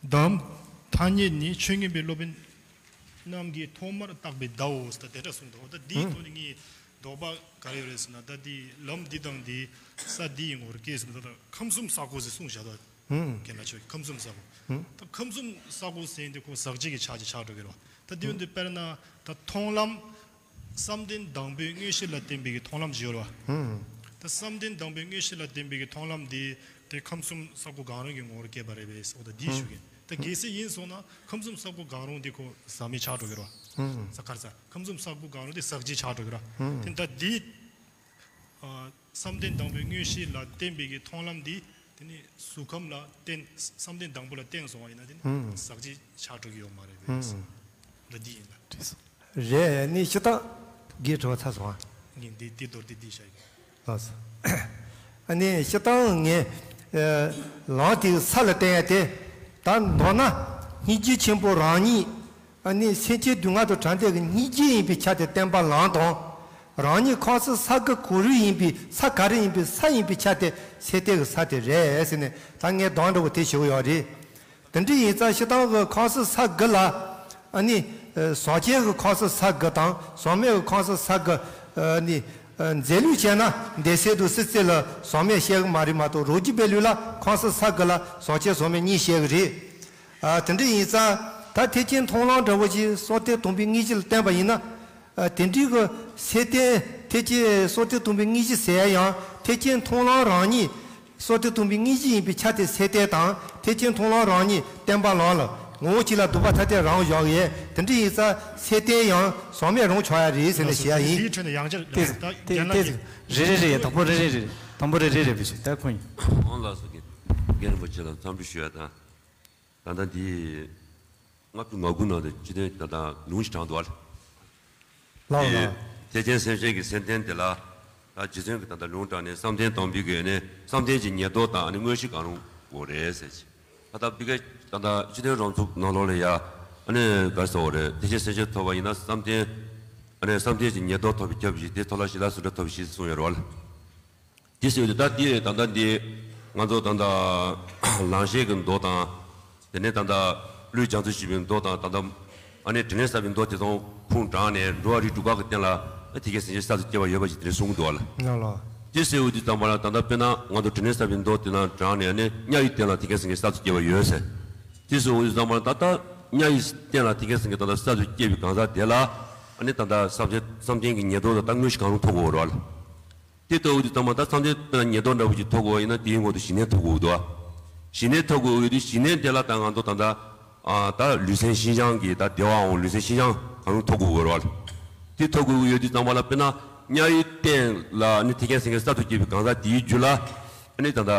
དམ། ཐ་སྙད་ནི་ཆོས་མངོན་པའི་སློབ་དཔོན་རྣམས་ཀྱིས་ཐོག་མར་བརྟགས་པའི་བརྡའོ། ད་དེ་འདྲ་གསུངས་འདུག་ད་འདིའི་ཐོག་ནས་ངས་དོགས་པ་ག་རེ་ཡོད་རེད་ཟེར་ན། ད་འདི་ལམ་འདི་དང་འདི་ས་འདི་ཡི་ངོར་སྐྱེས་ཟེར་ན། ད་ད་ཁམས་གསུམ་ས་གོ་ཟེར་གསུངས་བཞག་འདུག་རྒན་ལགས་ཆོས་ཁམས་གསུམ་ས་གོ། ད་ཁམས་གསུམ་ས་གོ་ཟེར་འདི་ཁོ་ཟག་བཅས་ཀྱི་ཆ་ཅིག་ཆགས་འགྲོ་གི་རེད་བ། ད་འདི་འདི་དཔེར་ན་ད་མཐོང་ལམ། བསམ་གཏན་དང་པོའི་མངོན་ཤེས་ལ་བརྟེན་པའི་གི་མཐོང་ལམ་ཅིག་ཡོད་རེད་བ། ད་བསམ་གཏན་དང་པོའི་མངོན་ཤེས་ལ་བརྟེན་པའི་གི་མཐོང་ལམ་འདི་དེ་ཁམས་གསུམ་ས་གོ་གང་རུང་གི་ངོ་བོར་སྐྱེས་པ་རེད་པས་ཟེར་བ། ད་འདི་ཞུ་གི་ཡིན། ད་གལ་སྲིད་ཡིན་སོང་ན་ཁམས་གསུམ་ས་གོ་གང་རུང་འདི་ཁོ་ཟག་མེད་ཆགས་འགྲོ་གི་རེད་བ། ཟག་ག་རེ་ཟ། ཁམས་གསུམ་ས་གོ་གང་རུང་འདི་ཟག་བཅས་ཆགས་འགྲོ་གི་རེད་བ། དེ་ད་འདི། ཨ། བསམ་གཏན་དང་པོའི་མངོན་ཤེས་ལ་བརྟེན་པའི་གི་མཐོང་ལམ་འདི་དེ་ནི་གཟུགས་ཁམས་ལ་བརྟེན། བསམ་གཏན་དང་པོ་ལ་བརྟེན་སོང་བ་ཡིན་ན་དེ་ནི་ཟག་བཅས་ཆགས་འགྲོ་གི་ཡོད་མ་རེད་པས། ད་འདི་ཡིན་ལ། རེད། ནི་སྤྱིར་བཏང་གི་དྲི་བ་ཚར་སོང་ཨ། ངས་འདི་འདི་མདོར་བསྡུས་འདི་བཤད་ཡིན། ལགས་སོ། ཨ་ནི་སྤྱིར་བཏང་ངས་ལམ་དེ་ས་ལ་བརྟེན་ཡ་དེ། ད་མདོར་ན་སྙིང་རྗེ་ཆེན་པོ་རང་ཉིད། ཨ་ནི་སེམས་ཅན་སྡུག་བསྔལ་དང་བྲལ་འདོད་ཀྱི་སྙིང་རྗེ་ཡིན་པའི་ཆ་དེ་བསྟན་པ་ལམ་དང་། རང་ཉིད་ཁམས་གསུམ་ས་ག་ག་རུ་ཡིན་པའི་ས་ག་རུ་ཡིན་པའི་ས་ཡིན་པའི་ཆ་དེ་སེམས་རྟེན་གྱི་ས་དེ་རེད་ཟེར་ནས། ད་ངས་གདམས་འདྲ་བོ་དེ་ཞུ་གི་ཡོད་རེད། དེ་འདྲ་ཡིན་ཙང་སྤྱིར་བཏང་གི་ཁམས་གསུམ་ས་ག་ལ། ཨ་ནི་ཟག་བཅས་ཀྱི་ཁམས་གསུམ་ས་ག་དང་ཟག་མེད་ཀྱི་ཁམས་གསུམ་ས་ག། ཨ་ནི་མཛད་ལུགས་བྱས་ན་འདས་ཚད་དུ་སྲིད་རྩེ་ལ་ཟག་མེད་བཤད་གི་མ་རེད་མ་གཏོགས། རང་རྒྱུད་པའི་ལུགས་ལ་ཁམས་གསུམ་ས་ག་ལ་ཟག་བཅས་ཟག་མེད་གཉིས་བཤད་གི་རེད། ཨ། དེ་འདྲ་ཡིན་ཙང་ད་ཐེག་ཆེན་མཐོང་ལམ་འདྲ་བོ་ཞིག་བསམ་གཏན་སྟོང་པའི་དངོས་གཞི་ལ་བརྟེན་པ་ཡིན་ན། ཨ། དེ་འདྲའི་གི་སེམས་རྟེན་ཐེག་ཆེན་བསམ་གཏན་སྟོང་པའི་དངོས་གཞི་ཟེར་ཡང་། ཐེག་ཆེན་མཐོང་ལམ་རང་ཉིད་བསམ་གཏན་སྟོང་པའི་དངོས་གཞི་ཡིན་པའི་ཆ་དེ་སེམས་རྟེན་དང་། ཐེག་ཆེན་མཐོང་ལམ་རང་ཉིད་བསྟན་པ་ལམ་ལ་ངོ་བོ་གཅིག་ལ་སྡུད་པ་ཐ་དད་རང་བཞག་ཡས། དེ་འདྲ་ཡིན་ཙང་སེམས་རྟེན་ཡང་ཟག་མེད་རང་ཆགས་ཡ་རེད་ཟེར་ནས་བཤད་ཡ་ཡིན། དེའི་ཁྲོད་ནས་ཡང་བསྐྱར་ཏེ་ད་ཏེ་རྒན་ལགས་ཏེ་ཀྱིས། རེ་རེ་རེ། དང་པོ་རེ་རེ་རེ། དང་པོ་རེ་རེ་རེ་བྱས་ད་ཁོང་ཡིན། ཨོང་ལགས་སོ། རྒན་རིན་པོ་ཆེ་ལ་འཚམས་འདྲི་ཞུ་ཡ་དང་། ད་ལྟ་འདི་ལྔ་བཅུ་ང་དགུ་ནང་དུ་སྤྱི་དོན་ད་ལྟ་ལུང་ཞིག་དྲངས་འདུག་ཨ། ལགས་ལགས། ཐེག་ཆེན་སེམས་བསྐྱེད་ཀྱི་སེམས་རྟེན་དེ་ལ་ད་རྗེ་བཙུན་གྱིས་ད་ལྟ་ལུང་དྲངས་ནས་བསམ་གཏན་དང་པོའི་གི་ནས་བསམ་གཏན་གྱི་ཉེར་བསྡོགས་དང་ཨ་ནི་དངོས་གཞི་གང་རུང་དགོས་རེད་ཟེར་གྱི། ད་ལྟ་ཕ་གིའི་ད་ལྟ་སྤྱི་མཐུན་རང་ཚུགས་ནང་ལོགས་ལ་ཡ། ཨ་ནི་ག་རེ་ཟེར་དགོས་རེད། ཐེག་ཆེན་སེམས་བསྐྱེད་ཐོབ་པ་ཡིན་ན་བསམ་གཏན། ཨ་ནི་བསམ་གཏན་གྱི་ཉེར་བསྡོགས་ཐོབ་པའི་ཁྱབ་བྱེད་དེ་ཐོབ་ལ་ཞི་ལ་སུ་འདྲ་ཐོབ་ཞེས་གསུངས་ཡོད་རེད་བ་ལ། དེ་ཟེར་བ་དེ་ད་དེ་ད་ལྟ་འདི་ང་ཚོ་ད་ལྟ་ལང་གཤེགས་ཀྱི་མདོ་དང་། དེ་ནས་ད་ལྟ་ཀླུའི་རྒྱ་མཚོ་ཞེས་པའི་མདོ་དང་། ད་ལྟ་ཨ་ནི་དྲིན་ལན་བསབ་པའི་མདོ་དེ་དང་ཁུངས་དྲངས་ནས་འགྲོ་བ་རིགས་དྲུག་སྒང་གི་སྟེང་ལ་ཐེག་ཆེན་སེམས་བསྐྱེད་གསར་དུ་སྐྱེ་བ་ཡོད་པ་ཞིག་དེ་འདྲ་གསུང་གི་འདུག་བ་ལ། ལགས་ལགས། དེ་ཟེར་བ་དེ་ཙམ་པ་ལ་ད་ལྟ་དཔེར་ན་ང་ཚོ་དྲིན་ལན་བསབ་པའི་མདོ་དེ་དང་དྲངས་ནས་ཨ་ནི་དམྱལ་བའི་སྟེང་ལ་ཐེག་ཆེན་སེམས་བསྐྱེད་གསར་དུ་སྐྱེ་བ་ཡོད་ཟེར། དེ་ཟེར་བ་དེ་ཙམ་པ་ལ་ད་ལྟ་དམྱལ་བའི་སྟེང་ལ་ཐེག་ཆེན་སེམས་བསྐྱེད་ད་ལྟ་གསར་དུ་སྐྱེ་བའི་གང་ཟག་དེ་ལ་ཨ་ནི་ད་ལྟ་བསམ་གཏན་བསམ་གཏན་གྱི་ཉེར་བསྡོགས་ལ་ད་དངོས་གཞི་གང་རུང་ཐོབ་དགོས་རེད་བ་ལ། དེ་ལྟ་བུ་དེ་ཚང་མ་ད་བསམ་གཏན་དཔེར་ན་ཉེར་བསྡོགས་འདྲ་བོ་ཅིག་ཐོབ་དགོས་ཡིན་ན་དེའི་སྔོན་དུ་ཞི་གནས་ཐོབ་དགོས་འདུག་ཞི་གནས་ཐོབ་དགོས་ཡོད་དུས་ཞི་གནས་དེ་ལ་ད་ང་ཚོ་ད་ལྟ་ཨ་ད་ལུས་སེམས་ཤིན་སྦྱངས་ཀྱི་ད་བདེ་བའམ་ལུས་སེམས་ཤིན་སྦྱངས་གང་རུང་ཐོབ་དགོས་ཡོད་རེད་བ། དེ་ཐོབ་དགོས་ཡོད་དུས་ཙམ་པ་ལ་དཔེར་ན་དམྱལ་བའི་སྟེང་ལ་ནི་ཐེག་ཆེན་སེམས་བསྐྱེད་གསར་དུ་སྐྱེས་པའི་གང་ཟག་དེའི་རྒྱུད་ལ་ཨ་ནི་ད་ལྟ་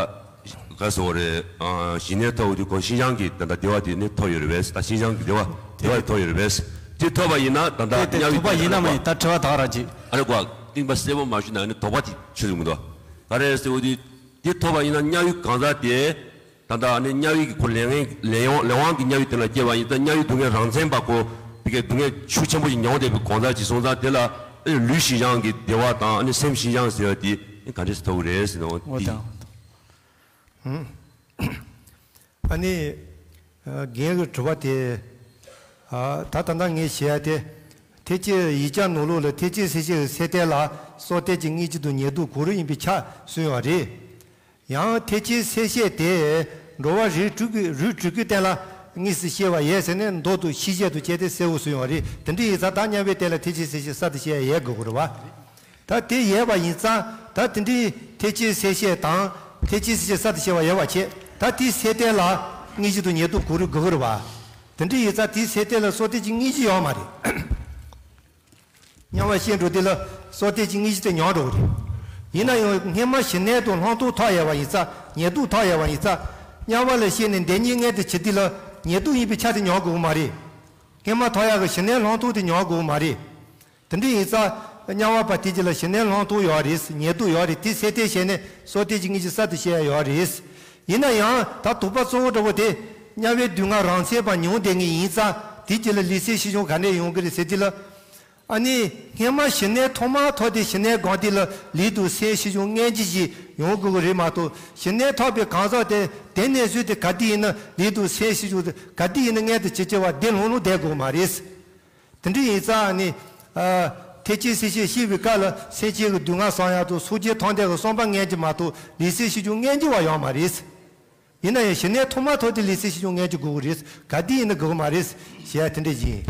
ག་ཟེར་བ་རེད། ཨ་ཞི་གནས་ཐོབ་དུས་ཁོ་ཤིན་སྦྱངས་ཀྱི་ད་ལྟ་བདེ་བ་དེ་ནི་ཐོབ་ཡོད་རེད་པས། ད་ཤིན་སྦྱངས་ཀྱི་བདེ་བ་བདེ་བ་དེ་ཐོབ་ཡོད་རེད་པས། དེ་ཐོབ་པ་ཡིན་ན་ད་ལྟ་དེ་དེ་དམྱལ་བའི་ཐོབ་པ་སྟེང་ཡིན་ན་ལ་མ་ཡིན་ད་དྲི་བ་དག་རང་ཅིག་ཨ་རེ་ཀོ་གཏིང་པ་གསལ་པོ་མ་ཞུས་ན་ནི་དོགས་པ་དེ་ཆོད་ཡོང་གི་འདུག་ག་རེ་ཟེར་བ་དེ་དེ་ཐོབ་པ་ཡིན་ན་དམྱལ་བའི་གང་ཟག་དེ་ད་ལྟ་ནི་དམྱལ་བའི་གི་ཁོ་ལས་ངན་ལས་ཡོང་ལས་དབང་གི་དམྱལ་བའི་སྟེང་ལ་སྐྱེས་པ་ཡིན་ཙང་དམྱལ་བའི་སྡུག་བསྔལ་རང་མཚན་པ་ཁོ་བི་གའི་སྡུག་བསྔལ་ཤུགས་ཆེན་པོ་ཞིག་མྱོང་བསྡད་པའི་གང་ཟག་ཅིག་སོང་ཙང་དེ་ལ་ཨ་ནི་ལུས་ཤིན་སྦྱངས་ཀྱི་བདེ་བ་དང་ཨ་ནི་སེམས་ཤིན་སྦྱངས་ཟེར་བ་དེ་ཨ་ནི་ག་འདྲས་སེ་ཐོབ་གི་རེད་ཟེར་ནའོ་འོ་དེ། དང་ཨ་ནི། རྒན་གྱི་དྲི་བ་དེ། ད་ད་ལྟ་ངས་བཤད་ཡ་དེ། ཐེག་ཆེན་ཡིག་ཆ་ནང་ལོགས་ལ་ཐེག་ཆེན་སེམས་བསྐྱེད་ཀྱི་སེམས་གཏད་ལ་སྲོག་གཏད་ཀྱི་དངོས་གཞི་དང་ཉེར་བསྡོགས་གང་རུང་ཡིན་པའི་ཆ་གསུངས་ཡོད་རེད། ཡང་ཐེག་ཆེན་སེམས་བསྐྱེད་དེ་འགྲོ་བ་རིགས་དྲུག་གི་རིགས་དྲུག་གི་སྟེང་ལ་དངོས་སུ་སྐྱེ་བ་ཡོད་ཟེར་ནས་མདོ་དང་ཤེས་བྱ་དང་བཅས་ཏེ་གསལ་བོ་གསུངས་ཡོད་རེད། དེ་འདྲ་ཡིན་ཙང་ད་དམྱལ་བའི་སྟེང་ལ་ཐེག་ཆེན་སེམས་བསྐྱེད་གསར་དུ་སྐྱེ་ཡ་ཡོད་དགོས་ཀྱི་རེད་བ། ད་དེ་ཡོད་པ་ཡིན་ཙང་ད་དེ་འདྲའི་ཐེག་ཆེན་སེམས་བསྐྱེད་དང་ཐེག་ཆེན་སེམས་བསྐྱེད་གསར་དུ་སྐྱེ་བ་ཡོད་པ་བྱས་ད་དེའི་སེམས་གཏད་ལ་དངོས་གཞི་དང་ཉེར་བསྡོགས་གང་རུང་དགོས་ཀྱི་རེད་བ། དེ་འདྲ་ཡིན་ཙང་དེའི་སེམས་གཏད་ལ་སྲོག་གཏད་ཀྱི་དངོས་གཞི་ཡོད་མ་རེད། དམྱལ་བ་སྐྱེ་འགྲོ་དུས་ལ་སྲོག་གཏད་ཀྱི་དངོས་གཞི་དེ་ཉམས་འགྲོ་གི་རེད། ཡིན་ན་ཡང་སྔོན་མ་ཞི་གནས་དང་ལྷག་མཐོང་ཐོབ་ཡོད་པ་ཡིན་ཙང་ཉེར་བསྡོགས་ཐོབ་ཡོད་པ་ཡིན་ཙང་དམྱལ་བ་ལ་སྐྱེས་ནས་བདེ་གཉིས་མངོན་དུ་གྱུར་དུས་ལ་ཉེར་བསྡོགས་ཡིན་པའི་ཆ་དེ་ཉམས་དགོས་ཀྱི་མ་རེད། སྔོན་མ་ཐོབ་ཡག་གི་ཞི་གནས་ལྷག་མཐོང་དེ་ཉམས་དགོས་མ་རེད། དེ་འདྲ་ཡིན་ཙང་དམྱལ་བ་པ་དེ་གྱི་ལ་ཞི་གནས་ལྷག་མཐོང་ཡོད་རེད། ཉེར་བསྡོགས་ཡོད་རེད། དེ་སེམས་གཏད་བྱས་ནས་སྲོག་གཏད་ཀྱི་དངོས་གཞི་གསར་དུ་སྐྱེ་ཡ་ཡོད་རེད། ཡིན་ན་ཡང་ད་དོགས་པ་གཙོ་བོ་འདྲ་བོ་དེ་དམྱལ་བའི་སྡུག་བསྔལ་རང་མཚན་པ་མྱོང་བསྡད་ངེས་ཡིན་ཙང་དེ་གྱི་ལ་ལུས་སེམས་ཤིན་སྦྱངས་ག་ནས་ཡོང་གི་རེད་ཟེར་དུས་ལ། ཨ་ནི་སྔོན་མ་ཞི་གནས་ཐོག་མ་ཐོབ་དེ་ཞི་གནས་སྒོམ་དུས་ལ་ལུས་དང་སེམས་ཤིན་སྦྱངས་མངོན་གྱུར་ཞིག་ཡོང་དགོས་ཀྱི་རེད་མ་གཏོགས་ཞི་གནས་ཐོབ་པའི་གང་ཟག་དེ་དེ་ནས་བཟུང་སྟེ་ག་དུས་ཡིན་ན་ལུས་དང་སེམས་ཤིན་སྦྱངས་དེ་ག་དུས་ཡིན་ན་མངོན་དུ་བྱེད་ཀྱི་བ་བདེ་ལྷུང་ལྷུང་བསྡད་དགོས་མ་རེད། དེ་འདྲ་ཡིན་ཙང་ནི། ཐེག་ཆེན་སེམས་བསྐྱེད་བཤད་པའི་སྐབས་ལ་སེམས་ཅན་གྱི་སྡུག་བསྔལ་སེལ་ཡག་དང་སངས་རྒྱས་མཐོང་ལྡན་གྱི་བསམ་པ་མངོན་གྱི་མ་གཏོགས་ལུས་སེམས་ཤིན་སྦྱངས་མངོན་གྱི་བ་ཡོད་མ་རེད། ཡིན་ན་ཡང་ཞི་གནས་ཐོག་མ་ཐོབ་དེ་ལུས་སེམས་ཤིན་སྦྱངས་མངོན་གྱི་དགོས་ཀྱི་རེད། ག་དུས་ཡིན་ན་དགོས་ཀྱི་མ་རེད་ཞེས་དེ་འདྲ་ཡིན།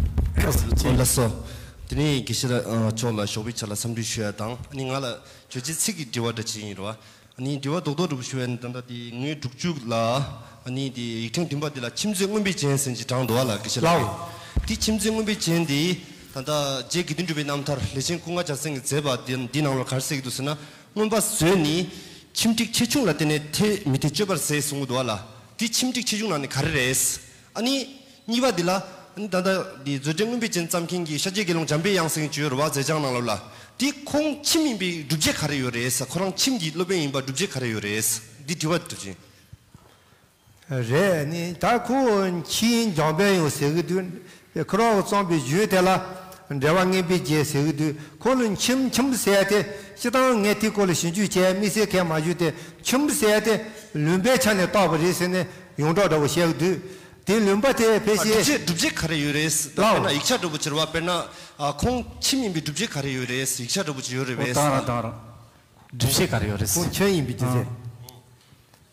ལགས་སོ། དེ་ནས་དགེ་བཤེས་ལགས་མཆོག་ལ་ཞོགས་པའི་ཆ་ལ་འཚམས་འདྲི་ཞུ་ཡ་དང་ཨ་ནི་ང་ལ་བརྗོད་བྱའི་ཚིག་གི་དྲི་བ་འདྲ་ཅིག་ཡིན་རོ། ཨ་ནི་དྲི་བ་རྡོག་རྡོག་འདྲ་པོ་ཞུ་བས་ནི་ད་ལྟ་དེ་ངོས་དྲུག་ཅུ་ལ་ཨ་ནི་དེ་ཡིག་ཕྲེང་བདུན་པ་འདི་ལ་མཆིམས་མཛོད་མངོན་པའི་རྒྱན་ཟེར་གྱི་གྲངས་འདུག་བ་ལ་དགེ་བཤེས་ལགས། ལའོ། དེ་མཆིམས་མཛོད་མངོན་པའི་རྒྱན་འདི་ད་ལྟ་རྗེ་དགེ་འདུན་གྲུབ་པའི་རྣམ་ཐར་ལས་ཆེན་ཀུན་དགའ་རྒྱལ་མཚན་གྱིས་མཛད་པ་འདི་འདི་ནང་ལ་ག་རེ་ཟེར་གྱི་འདུག་ཟེར་ན། མངོན་པ་མཛོད་ནི་ཁྱིམ་ཁྲིག་ཆེ་ཆུང་ལ་བརྟེན་ནས་འཐད་མི་འཐད་སྤྱོད་པར་ཟད་གསུང་གི་འདུག་བ་ལ། དེ་ཁྱིམ་ཁྲིག་ཆེ་ཆུང་ནང་ནས་ག་རེ་རེད། ཨ་ནི། གཉིས་པ་འདི་ལ། ཨ་ནི་ད་ལྟ་འདི་མཛོད་འགྲེལ་མངོན་པའི་རྒྱན་བརྩམས་མཁན་གྱི་ཤཱཀྱའི་དགེ་སློང་འཇམ་པའི་དབྱངས་ཟེར་མཁན་ཅིག་ཡོད་རེད་བ་མཛད་བྱང་ནང་ལོགས་ལ། དེ་ཁོང་ཁྱིམ་ཡིན་པའི་སྒྲུབ་བྱེད་ག་རེ་ཡོད་རེད། ཁོ་རང་ཁྱིམ་གྱི་སློབ་དཔོན་ཡིན་པ་སྒྲུབ་བྱེད་ག་རེ་ཡོད་རེད། འདི་དྲི་བ་འདྲ་ཅིག་རེད་ནི་ད་ཁོ་ཁྱིམ་འཇམ་པའི་དབྱངས་ཟེར་གི་འདུག་ཁོ་རང་གི་རྩོམ་པའི་གཞུང་དེ་ལ་འགྲེལ་པ་མངོན་པའི་རྒྱན་ཟེར་གི་འདུག་ཁོ་ལ་ཁྱིམ་ཁྱིམ་ཟེར་ཏེ་སྤྱིར་བཏང་ངས་དེའི་སྐོར་ལ་ཞིབ་འཇུག་བྱས་དམིགས་བསལ་གང་མ་ཞུས་ཏེ་ཁྱིམ་ཟེར་ཏེ་ལུང་པའི་ཆ་ནས་བཏགས་པ་རེད་ཟེར་ནས་ཡོངས་གྲགས་འདྲ་བོ་བཤད་གི་འདུག་དེ་ལུང་པ་དེ་ཕལ་ཆེར། སྒྲུབ་བྱེད་སྒྲུབ་བྱེད་ག་རེ་ཡོད་རེད། ད་ལའོ། དཔེར་ན་ཡིག་ཆ་འདྲ་པོ་ཅིག་རེད་བ། དཔེར་ན་ཨ་ཁོང་ཁྱིམ་ཡིན་པའི་སྒྲུབ་བྱེད་ག་རེ་ཡོད་རེད། ཡིག་ཆ་འདྲ་པོ་ཅིག་ཡོད་རེད་པས། ཨོ་ད་རང་ད་རང་སྒྲུབ་བྱེད་ག་རེ་ཡོད་རེད་ཟེར། ཁོང་ཁྱིམ་ཡིན་པའི་སྒྲུབ་བྱེད། ཨ།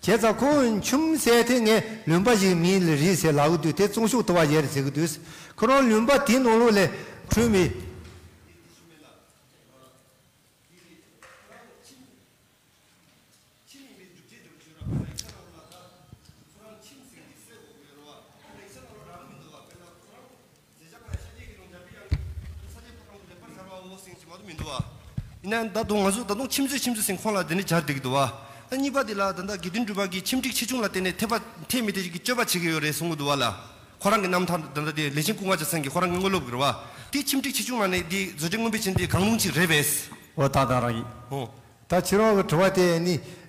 བྱས་ཙང་ཁོང་ཁྱིམ་ཟེར་དེ་ངས་ལུང་པ་ཞིག་མིང་ལ་རེད་ཟེར་ལབ་གི་འདུག་དེ་བཙོན་ཤོག་ལྟ་བ་ཡོད་རེད་ཟེར་གི་འདུག་ཁོ་རང་ལུང་པ་དེའི་ནང་ལོགས་ལས་འཁྲུངས་པའི། ཁྱིམ་ཡིན་པའི་སྒྲུབ་བྱེད་འདྲ་བོ་བརྗོད་ར་བ་ལ་ཡིག་ཆ་ནང་ལ་ད་ཁོ་རང་ཁྱིམ་ཟེར་གྱི་གསལ་པོ་ཡོད་རེད་བ། ད་ཡིག་ཆ་ནང་ལ་རག་གི་མི་འདུག་བ། དཔེར་ན་ཁོ་རང་མཛད་བྱ་ཁ་ཡ་ཤཱཀྱའི་དགེ་སློང་འཇམ་པའི་དབྱངས་ཀྱིས་ས་སྐྱའི་ཕོ་བྲང་དུ་ལེགས་པར་སྦྱར་བའོ་ཟེར་གྱི་མ་གཏོགས་མི་འདུག་བ། ཡིན་ན་ད་དུང་ང་ཚོ་ད་དུང་ཁྱིམ་མཛོད་ཁྱིམ་མཛོད་ཟེར་ཁོང་ལ་དེ་ནས་སྦྱར་བསྡད་ཀྱི་འདུག་བ། ད་གཉིས་པ་དེ་ལ་ད་ལྟ་དགེ་འདུན་གྲུབ་པ་གིས་ཁྱིམ་ཁྲིག་ཆེ་ཆུང་ལ་བརྟེན་ནས་འཐད་པ་འཐད་མི་འཐད་ཀྱི་སྤྱོད་པ་བྱེད་ཀྱི་ཡོད་རེད་གསུང་གི་འདུག་བ་ལ། ཁོ་རང་གི་རྣམ་ཐར་ད་ལྟ་དེ་ལས་ཆེན་ཀུན་དགའ་རྒྱལ་མཚན་གྱིས་ཁོ་རང་གི་དངོས་སློབ་ཀྱི་རེད་བ། དེ་ཁྱིམ་ཁྲིག་ཆེ་ཆུང་ལ་ནི་དེ་མཛོད་འགྲེལ་མངོན་པའི་རྒྱན་དེ་གང་རུང་ཅིག་རེད་པས། འོ་ད་ད་རང་ཡིན། ཨོ། ད་ཁྱེད་རང་གི་དྲི་བ་དེ་ནི་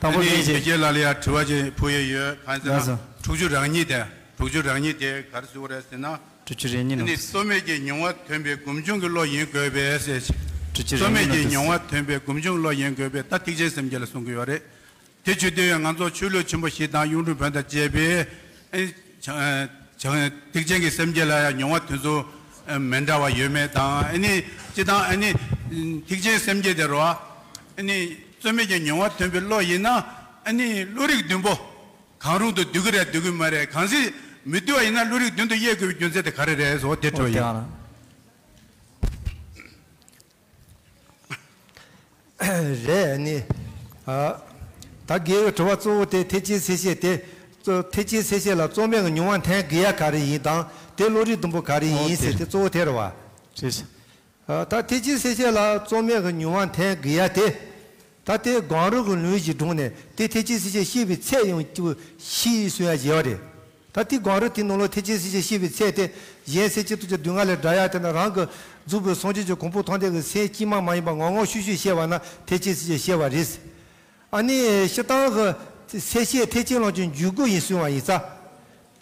དང་པོ། ཨ་ནི་ལྷན་རྒྱས། མི་རྗེ་ལགས་ལ་ཡང་དྲི་བ་ཅིག་ཕུལ་ཡས་ཡོད། གང་ཟེར་ན། ལགས་སོ། དྲུག་ཅུ་རེ་གཉིས་དེ། དྲུག་ཅུ་རེ་གཉིས་དེ་ག་རེ་ཟེར་དགོས་རེད་ཟེར་ན། དྲུག་ཅུ་རེ་གཉིས་ཨ་ནི་ནང་དུ། རྩོད་མེད་ཀྱི་མྱོང་བ་ཐོན་པའི་སྒོམ་བྱུང་གི་བློ་ཡིན་དགོས་པས་ཟེར། དྲུག་ཅུ་རེ་གཉིས་ནང་དུ། རྩོད་མེད་ཀྱི་མྱོང་བ་ཐོན་པའི་སྒོམ་བྱུང་གི་བློ་ཡིན་དགོས་པས། ད་ཐེག་ཆེན་སེམས་བསྐྱེད་ལ་གསུང་གི་ཡོད་རེད། དེ་བྱེད་དུས་ཡང་ང་ཚོ་ཆོས་ལུགས་ཆེན་པོ་བཞི་དང་གཡུང་དྲུང་བོན་དང་བཅས་པའི། ཨེ། བྱང་། ཐེག་ཆེན་གྱི་སེམས་བསྐྱེད་ལ་ཡང་མྱོང་བ་དེ་ཚོ་མི་འདྲ་བ་ཡོད་མེད་དང་། ཨ་ནི་སྤྱིར་བཏང་ཨ་ནི་ཐེག་ཆེན་སེམས་བསྐྱེད་དེ་རོ། ཨ་ནི་རྩོད་མེད་ཀྱི་མྱོང་བ་ཐོན་པའི་བློ་ཡིན་ན། ཨ་ནི་བློ་རིག་བདུན་པོ་གང་རུང་དུ་འདུས་ཀྱི་རེད་འདུས་ཀྱི་མ་རེད། གང་ཟིག་མི་འདུས་པ་ཡིན་ན་བློ་རིག་བདུན་དུ་དབྱེ་དགོས་པའི་རྒྱུ་མཚན་དེ་ག་རེ་རེད་ཟེར་བ་དེ་དྲི་བ་ཡིན། རེད་ནི། ཨ། ད་རྒན་པའི་དྲི་བ་གཙོ་བོ་དེ་ཐེག་ཆེན་སེམས་བསྐྱེད་དེ། གཙོ། ཐེག་ཆེན་སེམས་བསྐྱེད་ལ་རྩོད་མེད་ཀྱི་མྱོང་བ་འཐེན་དགོས་ཡ་ག་རེ་ཡིན་དང་། དེ་བློ་རིག་བདུན་པོ་ག་རེ་ཡིན་ཟེར་དེ་གཙོ་བོ་དེ་རེད་བ། རེད། ཨ། ད་ཐེག་ཆེན་སེམས་བསྐྱེད་ལ་རྩོད་མེད་ཀྱི་མྱོང་བ་འཐེན་དགོས་ཡ་དེ། ད་དེ་གང་རུང་གི་ལུགས་ཀྱིས་དྲངས་ནས་དེ་ཐེག་ཆེན་སེམས་བསྐྱེད་བཤད་པའི་ཚད་ཡང་སྐྱེ་བོ་ཤེས་གསུང་ཡ་བྱེད་པ་རེད། ད་དེ་གང་རུང་དེ་ནང་ལོགས་ཐེག་ཆེན་སེམས་བསྐྱེད་བཤད་པའི་ཚད་དེ། གཞན་སེམས་ཅན་ཐམས་ཅད་སྡུག་བསྔལ་ལས་བསྒྲལ་ཡ་དེ་ན་རང་གི་རྫོགས་པའི་སངས་རྒྱས་ཀྱི་གོ་འཕང་ཐོབ་འདོད་ཀྱི་སེམས་སྐྱེས་མ་མ་ཡིན་པ་ངོ་ངོ་ཤེས་ཤེས་བཤད་པ་ན་ཐེག་ཆེན་སེམས་བསྐྱེད་བཤད་པ་རེད། ཨ་ནི་སྤྱིར་བཏང་གི་སེམས་བསྐྱེད་ཐེག་ཆེན་ལམ་གྱི་འཇུག་སྒོ་ཡིན་གསུང་བ་ཡིན་ཙང་།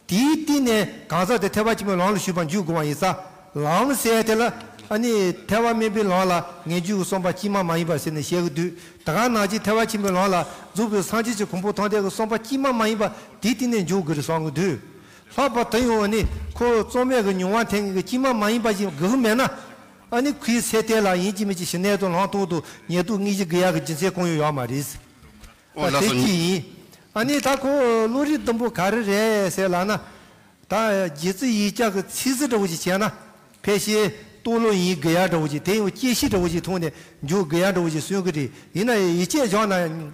དེའི་སྟེང་ནས་གང་ཟག་དེ་ཐེག་པ་ཆེན་པོའི་ལམ་ལ་ཞུགས་པར་འཇུག་དགོས་པ་ཡིན་ཙང་། ལམ་ཟེར་དེ་ལ་ཨ་ནི་ཐེག་པ་དམན་པའི་ལམ་ལ་ངེས་འབྱུང་གི་བསམ་པ་སྐྱེས་མ་མ་ཡིན་པ་ཟེར་ནས་བཤད་ཀྱི་འདུག་ད་ག་ནང་བཞིན་ཐེག་པ་ཆེན་པོའི་ལམ་ལ་རྫོགས་པའི་སངས་རྒྱས་ཀྱི་གོ་འཕང་ཐོབ་འདོད་ཀྱི་བསམ་པ་སྐྱེས་མ་མ་ཡིན་པ་དེའི་སྟེང་ནས་འཇུག་དགོས་རེད་བསམ་གྱི་འདུག་ལྷག་པར་དུ་ཡང་ཨ་ནི་ཁོ་རྩོད་མེད་ཀྱི་མྱོང་བ་འཐེན་མཁན་གྱི་སྐྱེས་མ་མ་ཡིན་པ་ཞིག་དགོས་ཀྱི་མེད་ན། ཨ་ནི་ཁོའི་སེམས་དེ་ལ་ཡིན་གཅིག་མིན་གཅིག་ཞི་གནས་དང་ལམ་སྟོན་དང་ཉེས་ལྟུང་དངོས་གཞི་དགོས་ཡག་གི་རྒྱུ་མཚན་གང་ཡང་ཡོད་མ་རེད། ཨོ། ད་ལགས་དེ་སོ། གཅིག་ཡིན། ཨ་ནི་ད་ཁོ་བློ་རིག་བདུན་པོ་ག་རེ་རེད་ཟེར་ལབ་ན། ད་རྗེ་བཙུན་ཡིག་བརྒྱ་གི་ཚིག་ཟིན་འདྲ་བོ་ཞིག་བྱས་ན། ཕལ་ཆེར་རྟོགས་ལོ་ཡིན་དགོས་ཡག་འདྲ་བོ་ཞིག་དེ་ཡང་དཔྱད་ཤེས་འདྲ་བོ་ཞིག་ཐོག་ནས་འཇུག་དགོས་ཡག་འདྲ་བོ་ཞིག་གསུང་གི་རེད། ཡིན་ན་ཡང་ཡིག་ཆ་སྦྱངས་ན་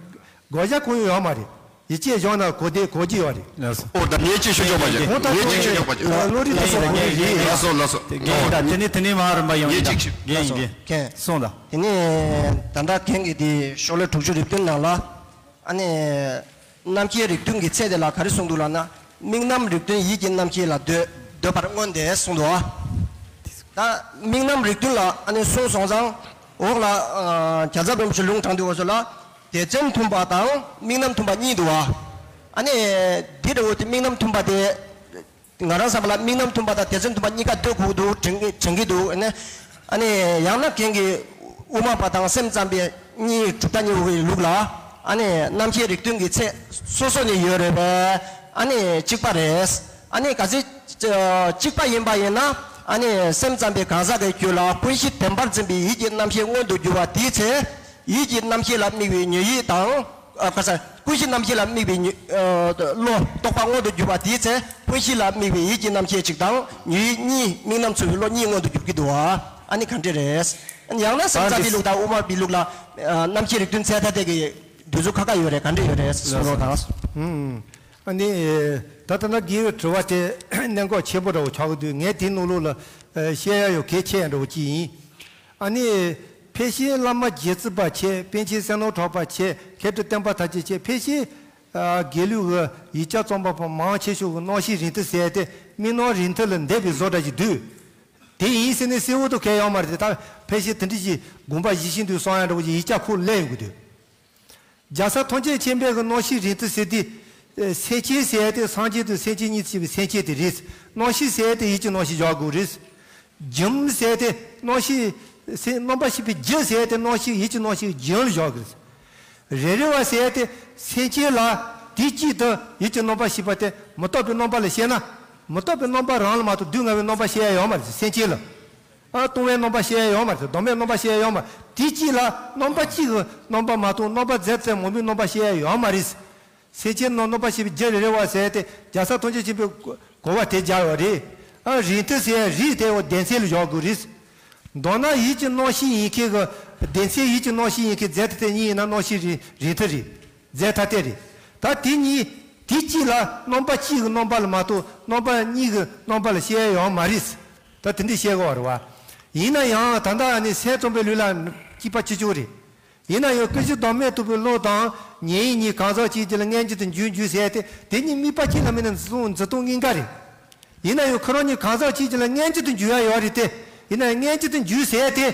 དགོས་ཡག་གང་ཡང་ཡོད་མ་རེད། ཡིག་ཆ་སྦྱངས་ན་གོ་བདེ་གོ་རྒྱུ་ཡོད་རེད། ལགས་སོ། ཨོ། ད་ངས་གཅིག་ཞུ་ཆོག་པ་ཅིག་ངས་གཅིག་ཞུ་ཆོག་པ་ཅིག་བློ་རིག་བདུན་པོ་རེད། ལགས་སོ། ལགས་སོ། རྒན་ཡིན་ད། དེ་ནས་དེ་ནས་མ་རིམ་པ་ཡོང་། ངས་ཡིན་ད། གཅིག་ཞུ། རྒན་ཡིན་རྒན། གསུངས་དང་། དེ་ནས་ད་ལྟ་རྒན་གྱིས་དེ་ཤོ་ལོ་དྲུག་ཅུ་རེ་བདུན་ནང་ལ། ཨ་ནི། རྣམ་མཁྱེན་རིགས་བདུན་གྱི་ཚད་དེ་ལ་ག་རེ་གསུངས་འདུག་ལབ་ན། དམིགས་རྣམ་རིགས་བདུན་ཡིད་ཀྱི་རྣམ་ཤེས་ལ་འདོད་འདོད་པར་མངོན་ཏེ་གསུངས་འདུག་ད་དམིགས་རྣམ་རིགས་བདུན་ལ་ཨ་ནི་གསུངས་སོང་ཙང་། འོག་ལ་ཨ་རྒྱལ་ཚབ་རིན་པོ་ཆེ་ལུང་དྲངས་དུས་འོ་ཚོ་ལ། སྡེ་ཚན་མཐུན་པ་དང་དམིགས་རྣམ་མཐུན་པ་གཉིས་འདུག་བ། ཨ་ནི། འདི་འདྲ་བོ་དེ་དམིགས་རྣམ་མཐུན་པ་དེ། ང་རང་བསམ་པ་ལ་དམིགས་རྣམ་མཐུན་པ་དང་སྡེ་ཚན་མཐུན་པ་གཉིས་ཀ་འདོད་དགོས་འདུག་དྲན་གྱི་དྲན་གྱི་འདུག་ཨ་ནི། ཨ་ནི་ཡང་ན་རྒན་གྱིས་དབུ་མ་པ་དང་སེམས་ཙམ་པའི་གཉིས་གྲུབ་མཐའ་གཉིས་པོ་གི་ལུགས་ལ། ཨ་ནི་རྣམ་མཁྱེན་རིགས་བདུན་གྱི་ཚད་སོ་སོ་ནས་ཡོད་རེད་པས། ཨ་ནི་གཅིག་པ་རེད། ཨ་ནི་གལ་སྲིད་གཅིག་པ་ཡིན་པ་ཡིན་ན། ཨ་ནི་སེམས་ཙམ་པའི་གང་ཟག་གི་རྒྱུད་ལ་ཀུན་གཞི་བདེན་པར་འཛིན་པའི་ཡིད་ཀྱི་རྣམ་ཤེས་མངོན་དུ་གྱུར་པ་དེའི་ཚེ། ཡིད་ཀྱི་རྣམ་ཤེས་ལ་དམིགས་པའི་ཉོན་ཡིད་དང་། ཨ། ཁ་ས། ཀུན་གཞི་རྣམ་ཤེས་ལ་དམིགས་པའི་ཉོ། ཨ། བློ་རྟོག་པ་མངོན་དུ་གྱུར་པ་དེའི་ཚེ་ཀུན་གཞི་ལ་དམིགས་པའི་ཡིད་ཀྱི་རྣམ་ཤེས་གཅིག་དང་ཉོན་ཡིད་གཉིས། དམིགས་རྣམ་ཚུལ་བའི་བློ་གཉིས་མངོན་དུ་གྱུར་གྱི་འདུག་བ། ཨ་ནི་ག་འདྲ་རེད། ཨ་ནི་ཡང་ན་སེམས་ཙམ་པའི་ལུགས་དང་དབུ་མ་པའི་ལུགས་ལ། ཨ། རྣམ་མཁྱེན་རིགས་བདུན་ཚད་ཐ་དད་ཀྱི་འདོད་ཚུལ་ཁ་ཁ་ཡོད་རེད། ག་འདྲ་ཡོད་རེད་གསུང་རོགས་དང་། ཨུམ། ཨ་ནི་ད་ལྟ་ན་རྒན་པའི་དྲི་བ་དེ་གནད་འགག་ཆེན་པོ་འདྲ་བོ་ཆགས་ཀྱི་འདུག་ངས་དེའི་ནང་ལོགས་ལ་བཤད་ཡ་ཡོད་གལ་ཆེ་ཡ་འདྲ་བོ་ཅིག་ཡིན། ཨ་ནི། ཕལ་ཆེར་བླ་མ་རྗེ་བཙུན་པ་བྱས། པཎ་ཆེན་སེང་གེ་གྲགས་པ་བྱས། མཁས་གྲུབ་བསྟན་པ་དར་རྒྱས་བྱས། ཕལ་ཆེར། ཨ། དགེ་ལུགས་ཀྱི་ཡིག་བརྒྱ་རྩོམ་པ་པོ་མང་ཆེ་ཤོས་ཀྱི་རྣམ་བཤད་རིང་ཐུང་ཟེར་ཏེ་དམིགས་རྣམ་རིང་ཐུང་ལ་འདེབས་པའི་བཟོ་འདྲ་ཞིག་འདུག་དེ་ཡིན་ཟེར་ནས་གསལ་བོ་དུ་གལ་ཡོད་མ་རེད་དེ། ད་ཕལ་ཆེར་དེ་འདྲ་ཞིག་དགོངས་པ་ཡིད་བཞིན་དུ་གསུང་ཡ་འདྲ་བོ་ཞིག་ཡིག་བརྒྱ་ཁོ་ལས་ཡོང་གི་འདུག་རྒྱལ་སྲས་ཐམས་ཅད་མཁྱེན་པའི་གི་རྣམ་བཤད་རིང་ཐུང་ཟེར་དུས། སེམས་ཅན་ཟེར་ཏེ་སངས་རྒྱས་དང་སེམས་ཅན་གཉིས་ཟེར་བའི་སེམས་ཅན་དེ་རེད། རྣམ་བཤད་ཟེར་ཏེ་ཡིད་ཀྱི་རྣམ་བཤད་བཞག་དགོས་རེད། སྒྱུ་མ་ཟེར་ཏེ་རྣམ་བཤད་ཟེར། རྣམ་པར་ཤེས་པའི་སྒྱུ་ཟེར་ཏེ་རྣམ་བཤད་ཡིད་ཀྱི་རྣམ་བཤད་སྒྱུ་མ་ལ་བཞག་དགོས་རེད། རེ་རེ་བ་ཟེར་ཏེ་སེམས་ཅན་ལ་དེ་གཅིག་ཏུ་ཡིད་ཀྱི་རྣམ་པར་ཤེས་པ་དེ་མི་རྟག་པའི་རྣམ་པ་ལ་བཤད་ན། མི་རྟག་པའི་རྣམ་པ་རང་ལ་མ་གཏོགས་སྡུག་བསྔལ་བའི་རྣམ་པ་བཤད་ཡ་ཡོད་མ་རེད། སེམས་ཅན་ལ། ཨ། སྟོང་པའི་རྣམ་པ་བཤད་ཡ་ཡོད་མ་རེད། སྡོམ་པའི་རྣམ་པ་བཤད་ཡ་ཡོད་མ་རེད། དེ་གཅིག་ལ་རྣམ་པ་གཅིག་གི་རྣམ་པ་མ་གཏོགས་རྣམ་པ་རྫས་ཚད་མང་པོའི་རྣམ་པ་བཤད་ཡ་ཡོད་མ་རེད། སེམས་ཅན་རྣམས་རྣམ་པར་ཤེས་པའི་སྒྱུ་རེ་རེ་བ་ཟེར་ཏེ་རྒྱལ་སྲས་ཐམས་ཅད་མཁྱེན་པའི་གོ་གོ་བ་དེ་སྦྱར་ཡོད་རེད། ཨ། རིང་ཐུང་ཟེར་ཡ་རིང་དེ་འོ་སྡེ་ཚན་ལ་བཞག་དགོས་རེད། མདོར་ན་ཡིད་ཀྱི་རྣམ་ཤེས་ཡིན་མཁན་གྱི་སྡེ་ཚན། ཡིད་ཀྱི་རྣམ་ཤེས་ཡིན་མཁན་རྫས་ཐ་དད་གཉིས་ཡིན་ན་རྣམ་ཤེས་རིང་རིང་ཐུང་རེད། རྫས་ཐ་དད་རེད། ད་དེ་གཉིས་དེ་གཅིག་ལ་རྣམ་པ་གཅིག་གི་རྣམ་པ་ལ་མ་གཏོགས་རྣམ་པ་གཉིས་ཀྱི་རྣམ་པ་ལ་བཤད་ཡ་ཡོད་མ་རེད། ད་དེ་འདྲ་བཤད་དགོས་པ་རེད་བ། ཡིན་ན་ཡང་ད་ལྟ་ནི་སེམས་ཙམ་པའི་ལུགས་ལ་གཅིག་པ་གཅིག་རྐྱང་རེད། ཡིན་ན་ཡང་ཀུན་གཞི་བདག་མེད་རྟོགས་པའི་བློ་དང་ཉོན་ཡིད་གཉིས་གང་ཟག་གཅིག་གཅིག་ལ་མངོན་གྱུར་དུ་འཇུག་འཇུག་ཟེར་ཏེ་དེ་གཉིས་དམིགས་པ་གཅིག་ལ་དམིགས་ནས་འཛིན་འཛིན་སྟངས་གཉིས་ཀ་རེད། ཡིན་ན་ཡང་ཁོ་རང་གཉིས་གང་ཟག་གཅིག་གཅིག་ལ་མངོན་གྱུར་དུ་འཇུག་ཡ་ཡོད་རེད་དེ། ཡིན་ན་ཡང་མངོན་གྱུར་དུ་འཇུག་ཟེར་ཏེ།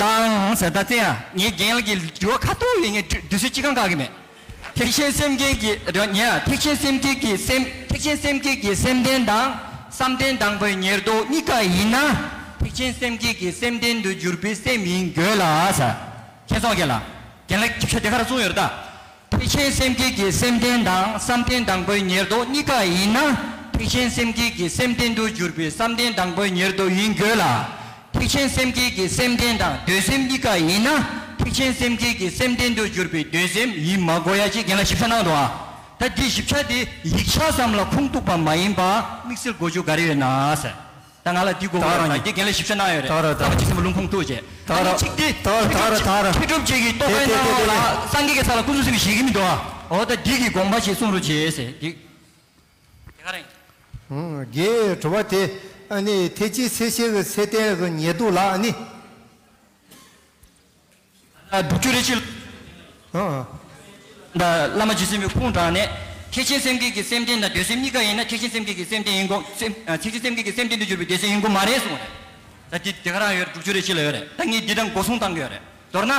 དང་ཟེར། ད་བཙན་ཡ། ངའི་རྒན་ལགས་ཀྱི་དྲི་བ་ཁ་ཐོར་ཡོད། ངས་དུས་ཚོད་ཅི་གང་བཀག་གི་མེད། ཐེག་ཆེན་སེམས་བསྐྱེད་ཀྱི་རེད་ཉེ། ཐེག་ཆེན་སེམས་བསྐྱེད་ཀྱི་སེམས། ཐེག་ཆེན་སེམས་བསྐྱེད་ཀྱི་སེམས་རྟེན་དང་བསམ་གཏན་དང་པོའི་ཉེར་བསྡོགས་གཉིས་ཀ་ཡིན་ན། ཐེག་ཆེན་སེམས་བསྐྱེད་ཀྱི་སེམས་རྟེན་དུ་གྱུར་པའི་སེམས་ཡིན་དགོས་ལ་ཟེར། མཁྱེན་སོང་རྒན་ལགས། རྒན་ལགས་ཞིབ་ཆ་དེ་ག་རང་གསུངས་ཡོད་རེད་ད། ཐེག་ཆེན་སེམས་བསྐྱེད་ཀྱི་སེམས་རྟེན་དང་བསམ་གཏན་དང་པོའི་ཉེར་བསྡོགས་གཉིས་ཀ་ཡིན་ན། ཐེག་ཆེན་སེམས་བསྐྱེད་ཀྱི་སེམས་རྟེན་དུ་གྱུར་པའི་བསམ་གཏན་དང་པོའི་ཉེར་བསྡོགས་ཡིན་དགོས་ལ། ཐེག་ཆེན་སེམས་བསྐྱེད་ཀྱི་སེམས་རྟེན་དང་འདོད་སེམས་གཉིས་ཀ་ཡིན་ན། ཐེག་ཆེན་སེམས་བསྐྱེད་ཀྱི་སེམས་རྟེན་དུ་གྱུར་པའི་འདོད་སེམས་ཡིན་མ་དགོས་ཡ་ཅེས་རྒན་ལགས་ཞིབ་ཆ་གནང་འདུག་ཨ། ད་འདི་ཞིབ་ཆ་འདི་ཡིག་ཆ་ཙམ་ལ་ཁུངས་གཏུགས་པ་མ་ཡིན་པ་དམིགས་བསལ་དགོས་རྒྱུ་ག་རེ་ཡོད་ན་ཟེར། ད་ང་ལ་འདི་དགོས་ད་ར་ར་ད་ནི། འདི་རྒན་ལགས་ཞིབ་ཆ་གནང་ཡོད་རེད། ད་ར་ད་ར། ད་ཅི་སེམས་པ་ལུང་ཁུངས་གཏུགས་བྱས། ད་ར། ཨ་ནི་གཅིག་དེ་ད་ར་ད་ར་ད་ར། མཁས་གྲུབ་ཅིག་གིས་རྟོགས་པའི་སྣང་བ་ལ་སངས་རྒྱས་ཀྱི་ས་ལ་ཀུན་རྫོབ་སེམས་ཀྱི་ཞེན་གྱི་མི་འདུག་ཨ། འོ་ད་འདི་གི་དགོངས་པ་ཞིག་གསུང་རོགས་བྱས་ཟེར་འདི། དེ་ག་རེད། ཨང་། རྒན་དྲི་བ་དེ་ཨ་ནི་ཐེག་ཆེན་སེམས་བསྐྱེད་ཀྱི་སེམས་རྟེན་གྱི་ཉེར་བསྡོགས་ལ་ཨ་ནི། དྲུག་ཅུ་རེ་གཅིག་ཨ། ད་བླ་མ་རྗེ་བཙུན་མའི་ཁུངས་དྲངས་ནས། ཐེག་ཆེན་སེམས་བསྐྱེད་ཀྱི་སེམས་རྟེན་དང་འདོད་སེམས་གཉིས་ཀ་ཡིན་ན་ཐེག་ཆེན་སེམས་བསྐྱེད་ཀྱི་སེམས་རྟེན་ཡིན་དགོས། སེམས་ཨ། ཐེག་ཆེན་སེམས་བསྐྱེད་ཀྱི་སེམས་རྟེན་དུ་གྱུར་པའི་འདོད་སེམས་ཡིན་དགོས་མ་རེད་གསུངས་རེད། ད་འདི་དེ་ག་རང་ཡོད་རེད། དྲུག་ཅུ་རེ་གཅིག་ལ་ཡོད་རེད། ད་ངས་འདི་དང་སྒོ་གསུམ་བཏང་གི་ཡོད་རེད། མདོར་ན།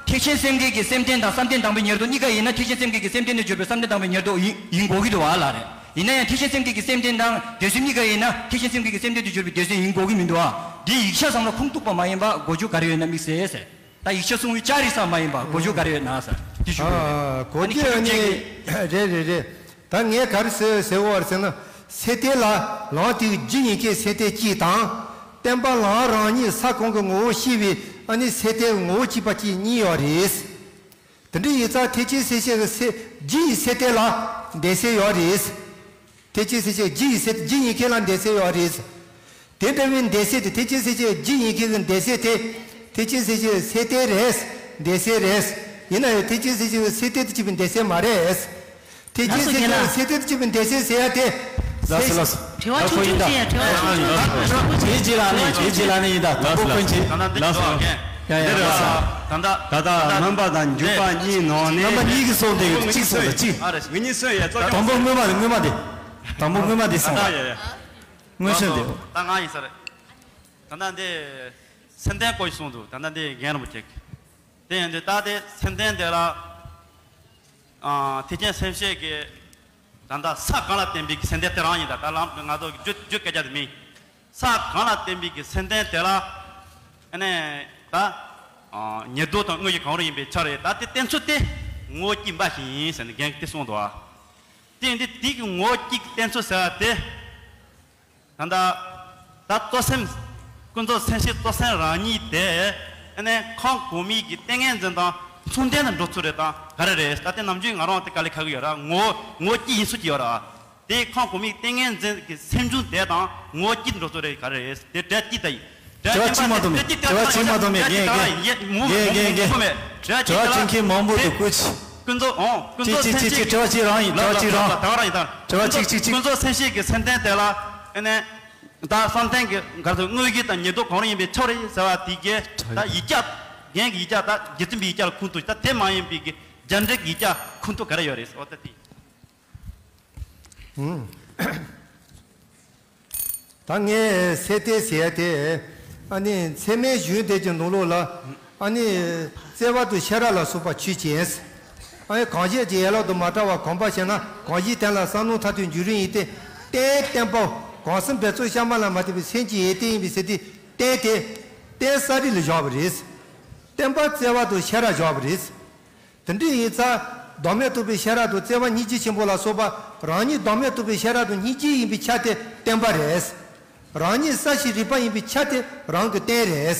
ཐེག་ཆེན་སེམས་བསྐྱེད་ཀྱི་སེམས་རྟེན་དང་བསམ་གཏན་དང་པོའི་ཉེར་བསྡོགས་གཉིས་ཀ་ཡིན་ན་ཐེག་ཆེན་སེམས་བསྐྱེད་ཀྱི་སེམས་རྟེན་དུ་གྱུར་པའི་བསམ་གཏན་དང་པོའི་ཉེར་བསྡོགས་ཡིན་ཡིན་དགོས་ཀྱི་འདུག་བ་ལ་རེད། ཡིན་ན་ཡང་ཐེག་ཆེན་སེམས་བསྐྱེད་ཀྱི་སེམས་རྟེན་དང་འདོད་སེམས་གཉིས་ཀ་ཡིན་ན་ཐེག་ཆེན་སེམས་བསྐྱེད་ཀྱི་སེམས་རྟེན་དུ་གྱུར་པའི་འདོད་སེམས་ཡིན་དགོས་ཀྱི་མི་འདུག་བ། འདི་ཡིག་ཆ་ཙམ་ལ་ཁུངས་གཏུགས་པ་མ་ཡིན་པ་དགོས་རྒྱུ་ག་རེ་ཡོད་ན་དམིགས་བསལ་ཟེར། ད་ཡིག་ཆ་གསུང་བའི་ལྕགས་རི་ས་མ་ཡིན་པ་དགོས་རྒྱུ་ག་རེ་ཡོད་ན་ཟེར། འདི་ཞུ་གི་ཡོད་རེད། ཨ། གོ་ཨ་ནི་རྒྱུ་ཁྱེད་ཨ་ནི་རྒན་གྱིས། རེད་རེད་རེད། ད་ངས་ག་རེ་ཟེར་ཟེར་བ་རེད་ཟེར་ན། སེམས་རྟེན་ལ་ལམ་དེའི་རྒྱུ་ཡིན་མཁན་སེམས་རྟེན་གཅིག་དང་། བརྟེན་པ་ལམ་རང་ཉིད་ས་གང་གི་ངོ་བོ་ཤེས་པའི་ཨ་ནི་སེམས་རྟེན་ངོ་བོ་གཅིག་པ་གཅིག་གཉིས་ཡོད་རེད། དེ་འདྲ་ཡིན་ཙང་ཐེག་ཆེན་སེམས་བསྐྱེད་ཀྱི་སེམས་རྒྱུ་ཡི་སེམས་རྟེན་ལ་འདོད་སེམས་ཡོད་རེད། ཐེག་ཆེན་སེམས་བསྐྱེད་རྒྱུ་ཡི་སེམས་རྒྱུ་ཡིན་མཁན་ལ་འདོད་སེམས་ཡོད་རེད། དེ་འདྲ་བའི་འདོད་སེམས་དེ་ཐེག་ཆེན་སེམས་བསྐྱེད་རྒྱུ་ཡིན་མཁན་གྱི་འདོད་སེམས་དེ། ཐེག་ཆེན་སེམས་བསྐྱེད་སེམས་རྟེན་རེད། འདོད་སེམས་རེད། ཡིན་ན་ཡང་ཐེག་ཆེན་སེམས་བསྐྱེད་སེམས་རྟེན་དུ་གྱུར་པའི་འདོད་སེམས་མ་རེད། ཐེག་ཆེན་སེམས་བསྐྱེད་སེམས་རྟེན་དུ་གྱུར་པའི་འདོད་སེམས་ཟེར་ཡ་དེ། ལགས་སོ་ལགས་སོ། དྲི་བ་ཆུང་ཆུང་བྱས། དྲི་བ་ཆུང་ཆུང་བྱས། དྲི་བ་ཆུང་ཆུང་། དེ་རྗེས་ལ་ནི་དེ་རྗེས་ལ་ནི་ཡིན་ད། དང་པོ་ལགས་སོ། ཀུན་གྱིས། ད་ལྟ་འདི་ལགས་སོ། ཡ་ཡ་ལགས་སོ། ད་ལྟ་ད་ལྟ་སྨོན་པ་དང་འཇུག་པ་གཉིས་ནང་ནས། སྨོན་པ་གཉིས་ཀྱི་སོགས་དེ་གཅིག་སོགས་དེ་གཅིག་ཨ་རེད། ངེད་གཉིས་སོ་ཡ་ཙོ། དང་པོ་སྔོན་མ་རེད། སྔོན་མ་དེ། དང་པོ་སྔོན་མ་དེ་སོང་བ། ད་ཡ་ཡ། སྔོན་བྱོན་དེ། ད་ང་ཡིན་ས་རེད། ད་ལྟ་འདི་སེམས་རྟེན་སྐོར་ཞིག་གསུངས་འདུག་ད་ལྟ་འདི་རྒན་རིན་པོ་ཆེ་གིས། དེ་ཡིན་དུས་ད་དེ་སེམས་རྟེན་དེ་ལ། ཨ། ཐེག་ཆེན་སེམས་བསྐྱེད་ཀྱི་ད་ལྟ་ས་གང་ལ་བརྟེན་པའི་གི་སེམས་རྟེན་དེ་རང་ཡིན་ད། ད་ལམ་ང་ཚོ་རྒྱུ་རྒྱུ་སྐད་ཆ་དེ་མིན། ས་གང་ལ་བརྟེན་པའི་གི་སེམས་རྟེན་དེ་ལ་ཨ་ནི་ད། ཨ། ཉེར་བསྡོགས་དང་དངོས་གཞི་གང་རུང་ཡིན་པའི་ཆ་རེད། ད་དེ་བསྟན་ཚུལ་དེ་ངོ་བོ་གཅིག་འབའ་ཞིག་ཡིན་ཟེར་ནས་རྒན་གྱིས་དེ་གསུངས་འདུག་ཨ། དེ་ཡིན་དུས་དེ་གི་ངོ་བོ་གཅིག་བསྟན་ཚུལ་ཟེར་བ་དེ། ད་ལྟ་ད་གཙོ་སེམས། ཀུན་རྫོབ་སེམས་བསྐྱེད་གཙོ་སེམས་རང་ཉིད་དེ་ཨ་ནི་ཁམས་གོང་མའི་གི་ཏིང་ངེ་འཛིན་དང་མཚུངས་ལྡན་དུ་འགྲོ་ཚུལ་རེད་དང་ག་རེ་རེད། ད་ལྟ་ནམ་རྒྱུན་ང་རང་དེ་དཀའ་ལས་ཁག་གི་ཡོད་ར། ངོ་ངོ་བོ་གཅིག་ཡིན་ཚུལ་གྱི་ཡོད་ར། དེ་ཁམས་གོང་མའི་ཏིང་ངེ་འཛིན་གྱི་སེམས་བྱུང་དེ་དང་ངོ་བོ་གཅིག་འགྲོ་ཚུལ་རེད་ག་རེ་རེད། དེ་འབྲེལ་གཅིག་ད་ཡིན། དྲི་བ་གཅིག་མ་གཏོགས་མེད། དྲི་བ་གཅིག་མ་གཏོགས་མེད། རྒན་རྒན་རྒན་རྒན་རྒན། དྲི་བ་གཅིག་མཁན་མང་པོ་འདུག་ཀུ་ཅི། ཀུན་རྫོབ་ཨང་། ཀུན་རྫོབ་སེམས་བསྐྱེད་ཀྱི། དྲི་བ་གཅིག་རང་ཡིན། དྲི་བ་གཅིག་རང་། ད་ག་རང་ཡིན་ད། དྲི་བ་གཅིག་གཅིག་གཅིག་ཀུན་རྫོབ་སེམས་བསྐྱེད་ཀྱི་སེམས་རྟེན་དེ་ལ་ཨ་ནི། ད་བསམ་གཏན་གྱི་ག་རེ་ཟེར། དངོས་གཞི་དང་ཉེར་བསྡོགས་གང་རུང་ཡིན་པའི་ཆ་རེད་ཟེར་བ་དེ་གའི་ད་ཡིག་ཆ། རྒན་གྱི་ཡིག་ཆ། ད་རྗེ་བཙུན་པའི་ཡིག་ཆ་ལ་ཁུངས་གཏུགས། ད་དེ་མ་ཡིན་པའི་གི་རྒྱ་འགྲེལ་གྱི་ཡིག་ཆ་ཁུངས་གཏུགས་ག་རེ་ཡོད་རེད་ཟེར་བ་ད་དེ། ཨང་། ད་ངས་སེམས་རྟེན་ཟེར་ཡ་དེ། ཨ་ནི་ཚད་མའི་གཞུང་དེ་གི་ནང་ལོགས་ལ། ཨ་ནི་བརྩེ་བ་དང་ཤེས་རབ་ལ་སོགས་པ་ཆོས་ཅན། ཨ་ནི་གང་ཞིག་ཅིག་ཡན་ལག་དང་མ་བྲལ་བར་གོམས་པར་བྱས་ན། གང་ཞིག་དོན་ལ་བསམ་བློ་མཐར་ཐུག་འགྱུར་རིགས་ཡིན་ཏེ། རྟེན་བརྟེན་པ་གང་གསུམ་འབད་རྩོལ་གཤའ་མ་ལ་མ་ལྟོས་པའི་སེམས་ཀྱི་ཡོན་ཏན་ཡིན་པའི་ཟེར་དུས། རྟེན་དེ་རྟེན་གསར་རིག་ལ་བཞག་པ་རེད། བརྟེན་པ་བརྩེ་བ་དང་ཤེས་རབ་བཞག་པ་རེད། དེ་འདྲ་ཡིན་ཙང་བདག་མེད་རྟོགས་པའི་ཤེས་རབ་དང་བརྩེ་བ་སྙིང་རྗེ་ཆེན་པོ་ལ་སོགས་པ་རང་ཉིད་བདག་མེད་རྟོགས་པའི་ཤེས་རབ་དང་སྙིང་རྗེ་ཡིན་པའི་ཆ་དེ་བརྟེན་པ་རེད། རང་ཉིད་གསར་ཞིང་རིག་པ་ཡིན་པའི་ཆ་དེ་རང་གི་རྟེན་རེད།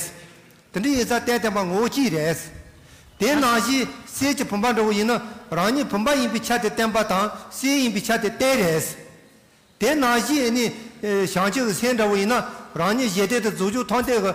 དེ་འདྲ་ཡིན་ཙང་རྟེན་བརྟེན་པ་ངོ་བོ་གཅིག་རེད། དེ་ནང་བཞིན་གསེར་གྱི་བུམ་པ་འདྲ་བོ་ཡིན་ན་རང་ཉིད་བུམ་པ་ཡིན་པའི་ཆ་དེ་བརྟེན་པ་དང་གསེར་ཡིན་པའི་ཆ་དེ་རྟེན་རེད། དེ་ནང་བཞིན་ནི། ཨེ། བྱང་ཆུབ་ཀྱི་སེམས་འདྲ་བོ་ཡིན་ན་རང་ཉིད་བཞི་ལྡན་དང་རྫོགས་བྱང་ཐམས་ཅད་ཀྱི་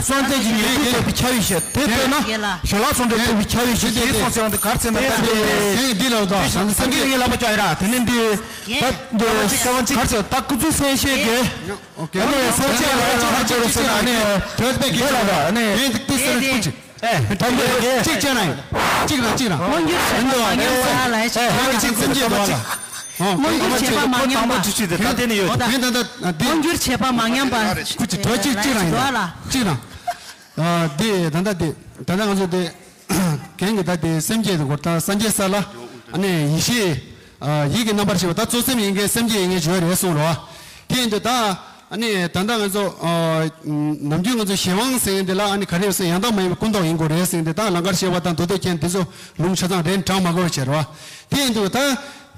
ན་སངས་རྒྱས་ཀྱི་ཉན་ཐོས་ཐོབ་པའི་ཁྱབ་ཡུལ་ཞིག་དེ་ལྟོས་ན་ཞི་ལྷག་སངས་རྒྱས་ཐོབ་པའི་ཁྱབ་ཡུལ་ཞིག་དེ་སོང་ཟེར་བ་འདི་ག་རེ་ཟེར་ན་ད་དེ་འདི་ལ་ད་སངས་རྒྱས་ངའི་ལག་པ་བཅག་ཡིན་ར། དེ་ནས་འདི་ད་འདི་ག་རེ་ཟེར་ད་སྐུ་ཚེ་སེང་གེ་ཨ་ནི་སངས་རྒྱས་ལ་ཡང་ཁྱབ་ཡུལ་ཟེར་ན་ཨ་ནི་དེ་ལ་ད་ཨ་ནི། ཨེ། ད་འདི་གཅིག་བྱས་ན་ཡིན། གཅིག་རང་གཅིག་རང་། མངོན་གྱུར་བྱེད་པ་མ་ཉམས་པ་ལ་ཡ་ཆེ། མངོན་གྱུར་བྱེད་པ་མ་ཉམས་པ། མངོན་གྱུར་བྱེད་པ་མ་ཉམས་པ། ད་དེ་ནི་ཡོད། ད་དེ་ད་ད་འདི་མངོན་གྱུར་བྱེད་པ་མ་ཉམས་པ། ཁུ་ཅི་ད་གཅིག་གཅིག་རང་ཡིན། གཅིག་རང་། ཨ་འདི་ད་ད་འདི་ད་ད་ང་ཚོ་འདི་གན་གི་ད་འདི་སེམས་བསྐྱེད་དེ་གོ་ད་སངས་རྒྱས་ས་ལ་ཨ་ནི་ཡེ་ཤེས་ཡིད་ཀྱི་རྣམ་པར་ཤེས་པ་ད་གཙོ་སེམས་ཡིན་མཁན་སེམས་བསྐྱེད་ཡིན་མཁན་བྱོས་རེད་གསུངས་རོ། དེ་ཡིན་དུས་ད། ཨ་ནི་ད་ལྟ་ང་ཚོ་ཨ་ནམ་རྒྱུན་ང་ཚོ་གཞན་དབང་ཟེར་མཁན་དེ་ལ་ཨ་ནི་ག་རེ་ཟེར་ཡང་དག་མ་ཡིན་པའི་ཀུན་རྟོག་ཡིན་དགོས་རེད་ཟེར་མཁན་དེ་དང་ལང་ཀར་གཤེགས་པ་དང་མདོ་སྡེ་མཁན་དེ་ཚོ་ལུང་ཆ་ཚང་རེད་དྲང་མ་དགོས་བྱེད་རོ། དེ་ཡིན་དུས་ད་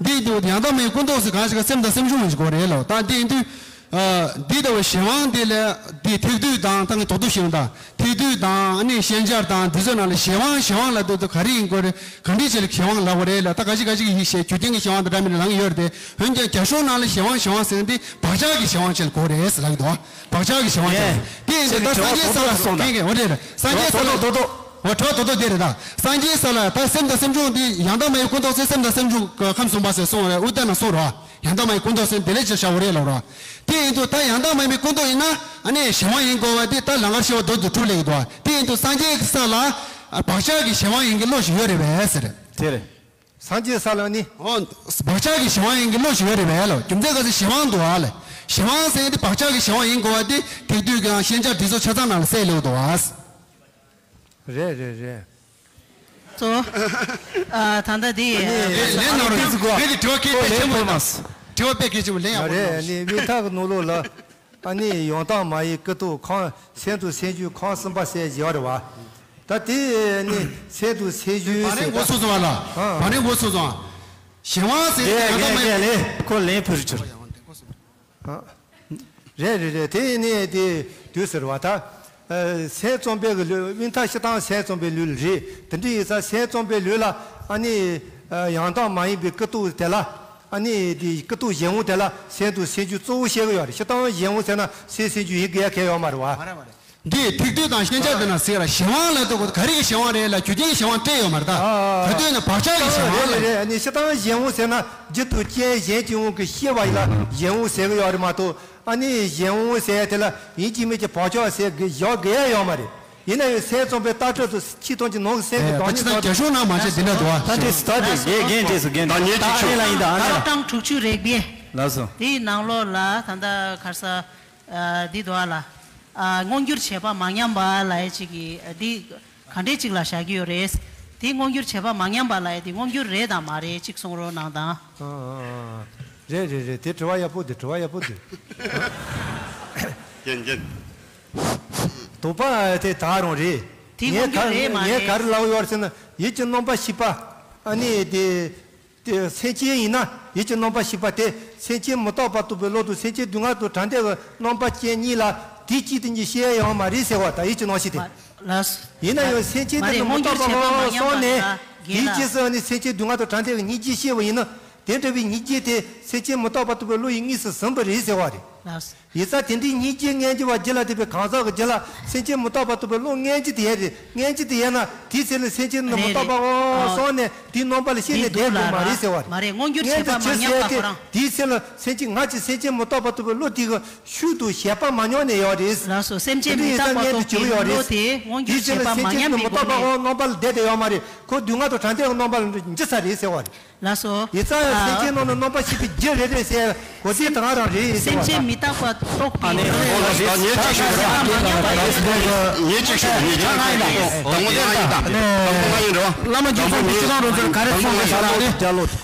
འདི་ཡིན་དུས་ཡང་དག་མ་ཡིན་ཀུན་རྟོག་ཟེར་གང་ཞིག་ག་སེམས་དང་སེམས་བྱུང་ཡིན་དགོས་རེད་ལོ། ད་འདི་ཡིན་དུས་ ཨ། འདི་ལྟ་བུའི་གཞན་དབང་འདི་ལ་འདི་ཐེག་བསྡུས་དང་ད་ངས་དོག་བསྡུས་ཤེས་ཡོང་ད། ཐེག་བསྡུས་དང་ཨ་ནི་ཤན་སྦྱར་དང་འདི་ཚོའི་ནང་ལ་གཞན་དབང་གཞན་དབང་ལབ་དུས་ད་ག་རེ་ཡིན་དགོས་རེད། ག་འདྲ་ཅིག་ལ་གཞན་དབང་ལབ་དགོས་རེད་ལ། ད་ག་ཅི་ག་ཅི་གི་ཡིག་ཤེས་རྒྱུ་རྐྱེན་གྱི་གཞན་དབང་དང་འདྲ་མི་འདྲ་ལངས་ཡོད་རེད་དེ། འོན་ཀྱང་རྒྱ་གཞུང་ནང་ལ་གཞན་དབང་གཞན་དབང་ཟེར་མཁན་འདི་བག་ཆགས་ཀྱི་གཞན་དབང་ཅིག་ལ་གོ་རེད་ཟེར་ལབ་ཀྱི་འདུག་བག་ཆགས་ཀྱི་གཞན་དབང་ཅིག་ལ། དེ་ཡིན་དུས་ད་སངས་རྒྱས་ས་ལ་གན་གན་འོ་རེད་རེད། སངས་རྒྱས་ས་ལ་དོ་དོ་དོ་དོ། འོ་དྲི་བ་དོ་དོ་དེ་རེད་ད། སངས་རྒྱས་ས་ལ་ད་སེམས་དང་སེམས་བྱུང་འདི་ཡང་དག་མ་ཡིན་ཀུན་རྟོག་ཚེ་སེམས་དང་སེམས་བྱུང་ཁམས་གསུམ་པ་ཟེར་གསུངས་རེད། ཨུ་ཏ་ན་གསུངས་རོ། ཡང་དག་མ་ཡིན་ཀུན་རྟོག་ཚེ་དེ་ལས་ཅི་བྱ་བ་རེད་ལབ་རོ། དེ་ཡིན་དུས་ད་ཡང་དག་མ་ཡིན་པའི་ཀུན་རྟོག་ཡིན་ན་ཨ་ནི་གཞན་དབང་ཡིན་དགོས་པ་དེ་ད་ལང་ཀར་ཤི་བ་མདོ་དུ་གྲུབ་ལེགས་འདུག་དེ་ཡིན་དུས་སངས་རྒྱས་ཀྱི་ས་ལ་བག་ཆགས་ཀྱི་གཞན་དབང་ཡིན་གྱི་བློ་ཞིག་ཡོད་རེད་པས་ཟེར། དེ་རེད། སངས་རྒྱས་ས་ལ་ནི། འོ། བག་ཆགས་ཀྱི་གཞན་དབང་ཡིན་གྱི་བློ་ཞིག་ཡོད་རེད་པས་ལོ། རྒྱུ་མཚན་ག་ཚོད་གཞན་དབང་འདུག་ཨ་ལ། གཞན་དབང་ཟེར་དེ་བག་ཆགས་ཀྱི་གཞན་དབང་ཡིན་དགོས་པ་དེ་ཐེག་བསྡུས་ཀྱི་ཤན་སྦྱར་དེ་ཚོ་ཆ་ཚང་ནང་ལ་གསལ་ལེགས་འདུག་ཨ། རེད་རེད་རེད། གཙོ། ཨ། ད་ལྟ་འདི། ལན་གནང་རོགས། ངས་འདི་དྲི་བ་གལ་ཆེན་པོ་ཡིན། དྲི་བ་དཔེ་གལ་ཆེན་པོ་ལན་ཡག་པོ་རེད། གནང་། ནི་དབྱིན་ཐག་གི་ནང་ལོགས་ལ་ཨ་ནི་ཡང་དག་མ་ཡིན་ཀུན་རྟོག་ཁམས་སེམས་དང་སེམས་བྱུང་ཁམས་གསུམ་པ་ཟེར་བཞག་རེད་བ། ད་དེ་ནི་སེམས་དང་སེམས་བྱུང་ཟེར། བ་རེ་འགོ་ཚུགས་སོང་བ་ལ། ཨ། བ་རེ་འགོ་ཚུགས་སོང་། གཞན་དབང་ཟེར་ཡང་དག་མ་ཡིན། ཁོ་ལན་ཕུལ་རེ་བྱོས། རེད་རེད་རེད། དེ་ནས་དེ་དུས་ཟེར་བ་ད། ཨ། སེམས་ཙམ་པའི་གི་ལུས། དབྱིན་ཐག་སྤྱིར་བཏང་སེམས་ཙམ་པའི་ལུས་རེད། དེ་འདྲ་ཡིན་ཙང་སེམས་ཙམ་པའི་ལུས་ལ་ཨ་ནི། ཨ། ཡང་དག་མ་ཡིན་པའི་ཀུན་རྟོག་དེ་ལ། ཨ་ནི་དེ་ཀུན་རྟོག་གཞན་དབང་དེ་ལ་སེམས་དང་སེམས་བྱུང་གཙོ་བོ་བཤད་གི་ཡོད་རེད། སྤྱིར་བཏང་གཞན་དབང་ཟེར་ན་སེམས་སེམས་བྱུང་ཡིན་དགོས་ཡ་གལ་ཡོད་མ་རེད་བ། མ་རེད་མ་རེད། འདི་ཐེག་བསྡུས་དང་ཤན་སྦྱར་དེ་ན་ཟེར་ར་གཞན་དབང་ལ་ལྟོས་གོ། ག་རེ་གི་གཞན་དབང་རེད་ལ་རྒྱུ་རྐྱེན་གྱི་གཞན་དབང་སྤྲད་ཡོད་མ་རེད་ད། ཨ། ག་དུས་ན་བག་ཆགས་ཀྱི་གཞན་དབང་རེད། རེད་རེད། ཨ་ནི་སྤྱིར་བཏང་གཞན་དབང་ཟེར་ན་རྒྱུ་དང་རྐྱེན་གཞན་གྱི་དབང་གིས་སྐྱེ་བ་ཡིན་ལ་གཞན་དབང་ཟེར་གི་ཡོད་རེད་མ་གཏོགས། ཨ་ནི་གཞན་དབང་ཟེར་ཡ་དེ་ལ་ཡིན་གཅིག་མིན་གཅིག་བག་ཆགས་ཟེར་གི་བཞག་དགོས་ཡ་ཡོད་མ་རེད། ཡིན་ན་ཡང་སེམས་ཙམ་པའི་ལྟ་གྲུབ་ཏུ་ཆིག་སྟོང་གི་ནང་གི་སེམས་ཀྱི་ཨེ། བདག་ད་ཅི་ཉིད་ད་རྒྱ་གཞུང་ནང་མ་བྱས་འདི་འདྲ་འདུག་ཨ། ད་འདྲས་སུ་ད་འདྲས་ངས་འགན་འདྲས་སུ་འགན་ད་ངས་ད་ཨ་ནེ་ལ་ཡིན་ད་ཨ་ནེ་ལ། ཐོག་གྲངས་དྲུག་ཅུ་རེ་བརྒྱད། ལགས་སོ། དེའི་ནང་ལོགས་ལ་ད་ལྟ་ག་རེ་ཟ། ཨ། འདི་འདུག་ཨ་ལ། ཨ། མངོན་གྱུར་བྱེད་པ་མ་ཉམས་པ་ལབ་ཡ་ཅིག་གི་འདི་ག་འདྲས་ཅིག་ལ་བཞག་གི་ཡོད་རེད། དེ་མངོན་གྱུར་བྱེད་པ་མ་ཉམས་པ་ལབ་ཡ་དེ་མངོན་གྱུར་རེད་དང་མ་རེད་ཅིག་གསུང་རོགས་གནང་དང་། ཨ་ཨ་ཨ། རེད་རེད་རེད། དེ་དྲི་བ་ཡག་པོ་འདུག་དྲི་བ་ཡག་པོ་འདུག་རྒན་རྒན། དོགས་པ་དེ་ད་རུང་རེད། དེ་མངོན་གྱུར་རེད་མ་རེད། ངས་ག་རེ་ལབ་ཡོད་ཟེར་ན་ཡིད་ཀྱི་རྣམ་པར་ཤེས་པ། ཨ་ནི་དེ། དེ་སེམས་ཅན་ཡིན་ན་ཡིད་ཀྱི་རྣམ་པར་ཤེས་པ་དེ་སེམས་ཅན་མི་རྟག་པ་རྟོགས་པའི་བློ་དང་སེམས་ཅན་སྡུག་བསྔལ་དང་བྲལ་འདོད་ཀྱི་རྣམ་པ་ཅན་གཉིས་ལ་དེ་གཅིག་ཏུ་གཉིས་སྐྱེ་ཡོད་མ་རེད་ཟེར་བ་དང་ཡིད་ཀྱི་རྣམ་ཤེས་དེ། ལགས། ཡིན་ན་ཡང་སེམས་ཅན་དེ་ནི་མི་རྟག་པ་གོ་སོང་ནས་དེའི་རྗེས་སུ་ནི་སེམས་ཅན་སྡུག་བསྔལ་དང་བྲལ་འདོད་ཀྱི་སྙིང་རྗེ་སྐྱེ་བ་ཡིན་ན་དེ་འདྲ་བའི་སྙིང་རྗེ་དེ་སེམས་ཅན་མི་རྟག་པ་རྟོགས་པའི་བློ་ཡི་དངོས་སུ་ཟིན་པ་རེད་ཟེར་བ་རེད། ལགས། ཡིན་ཙང་དེ་འདྲའི་སྙིང་རྗེ་མངོན་གྱུར་བ་རྒྱུད་ལ་ཐེབས་པའི་གང་ཟག་གི་རྒྱུད་ལ་སེམས་ཅན་མི་རྟག་པ་རྟོགས་པའི་བློ་མངོན་གྱུར་དེ་ཡོད་རེད། མངོན་གྱུར་དེ་ཡོད་ན་དེའི་ཚེ་ལ་སེམས་ཅན་ནི་མི་རྟག་པ་གོ་སོང་ནས་དེའི་རྣམ་པ་ལ་ཤེས་ནས་བསྡད་དགོས་མ་རེད་ཟེར་བ་རེད། མ་རེད། མངོན་གྱུར་བྱེད་པ་མ་ཉམས་པ་ཁོ་རང་། དེའི་ཚེ་ལ་སེམས་ཅན་ང་ཅིག་སེམས་ཅན་མི་རྟག་པ་རྟོགས་པའི་བློ་དེ་གི་ཤུགས་དང་ཞེན་པ་མ་ཉམས་ནས་ཡོད་རེད། ལགས་སོ། སེམས་ཅན་མི་རྟག་པ་རྟོགས་པའི་བློ་དེ་མངོན་གྱུར་བྱེད་པ་མ་ཉམས་པའི་སྒོ་ནས། དེའི་ཚེ་ལ་སེམས་ཅན་དེ་མི་རྟག་པ་གོ་རྣམ་པ་ལ་བསྡད་དེ་ཡོད་མ་རེད། ཁོ་སྡུག་བསྔལ་དང་བྲལ་འདོད་ཀྱི་རྣམ་པ་ལ་འཇིག་ཚར་རེད་ཟེར་བ་རེད། ལགས་སོ། ཡིན་ཙང་ཡང་སེམས་ཅན་རྣམས་ལ་རྣམ་པར་ཤེས་པའི་རྒྱུ་རེ་རེ་ཟེར་གོ་དེ་དང་རང་རེད་ཟེར་བ་དང་། སེམས་ཅན་མི་རྟག་པ་རྟོགས་པའི་ཨ་ནི་ཨོ་ལགས་སོ། ད་ངས་གཅིག་ཞུ་རོགས། ངས་གཅིག་ཞུ་ངས་གཅིག་ཞུ། དང་པོ་དེ་ང་ཡིན་ད། དང་པོ་ང་ཡིན་རོ། བླ་མ་རྒྱུད་ཚང་གི་སྤྱི་བཏང་རོ་ཚོར་ག་རེ་གསུངས་པའི་ཤ་ལག་རེད།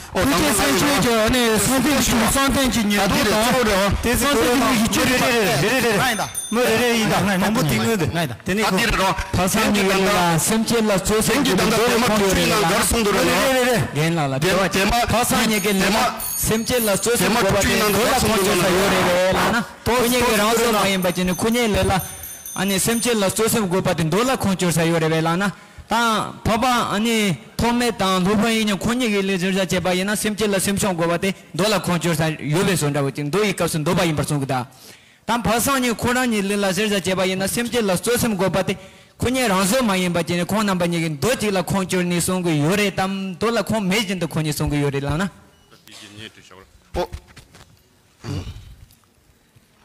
ཨོ་དང་པོ་ང་ཡིན་རོ། ཐུགས་རྗེ་སེམས་ཅན་གྱི་ཨ་ནི་སངས་རྒྱས་ཀྱི་སངས་རྒྱས་ཀྱི་ཉེར་བསྡོགས་དང་། སངས་རྒྱས་ཀྱི་ལུགས་ཀྱི་ཆོས་རེད། རེད་རེད་རེད། མོ་རེ་རེ་ཡིན་ད། དང་པོ་དེ་སྔོན་དུ། ད་དེ་ནས་ཁོ་འདི་རེད་རོ། ཕ་སངས་ཉིད་ཀྱི་ལུགས་ལ་སེམས་ཅན་ལ་གཙོ་སེམས་ཀྱི་མདོ་ལ་ཁོང་ཆོས་ནང་གར་གསུངས་འདུག་རེད་རོ། རེད་རེད་རེད། རྒན་ལགས་ལ་དེ་བ་ཅིག་ཕ་སངས་ཉིད་ཀྱི་ལུགས་ལ་སེམས་ཅན་ལ་གཙོ་སེམས་དགོས་པ་དེ་མདོ་ལ་ཁོང་ཆོས་ས་ཡོད་རེད་རེད་ལགས་ན། ཁོ་གཉིས་ཀྱི་རང་བཟོ་མ་ཡིན་པ་ཅིག་ནི་ཁོ་གཉིས་ལུགས་ལ་ཨ་ནི་སེམས་ཅན་ལ་གཙོ་སེམས་དགོས་པ་དེ་མདོ་ལ་ཁོང་ཆོས་ས་ཡོད་རེད་རེད་ལགས་ན། ད་འཕགས་པ་ཨ་ནི་ཐོགས་མེད་དང་སློབ་དཔོན་ཡིན་ཀྱང་ཁོ་གཉིས་ཀྱི་ལུགས་ཟེར་བྱ་བྱས་པ་ཡིན་ན་སེམས་ཅན་ལ་སེམས་བྱུང་དགོས་པ་དེ་མདོ་ལ་ཁོང་ཆོས་ས་ཡོད་པའི་བཟོ་འདྲ་བོ་ཅིག་མདོ་ཡི་སྐབས་སུ་འདོད་པ་ཡིན་པར་གསུང་གི་ད། དང་ཕ་སངས་ཉིད་ཁོ་རང་ཉིད་ལུགས་ལ་ཟེར་བྱ་བྱས་པ་ཡིན་ན་སེམས་ཅན་ལ་གཙོ་སེམས་དགོས་པ་དེ་ཁོ་གཉིས་རང་བཟོ་མ་ཡིན་པ་ཅིག་ནི་ཁོང་རྣམ་པ་གཉིས་ཀྱིས་མདོ་གཅིག་ལ་ཁོང་ཆོས་ནས་གསུང་གི་ཡོད་རེད་དམ། མདོ་ལ་ཁོང་མེད་བཞིན་དུ་ཁོ་གཉིས་གསུང་གི་ཡོད་རེད་ལགས་ན། ཨོ།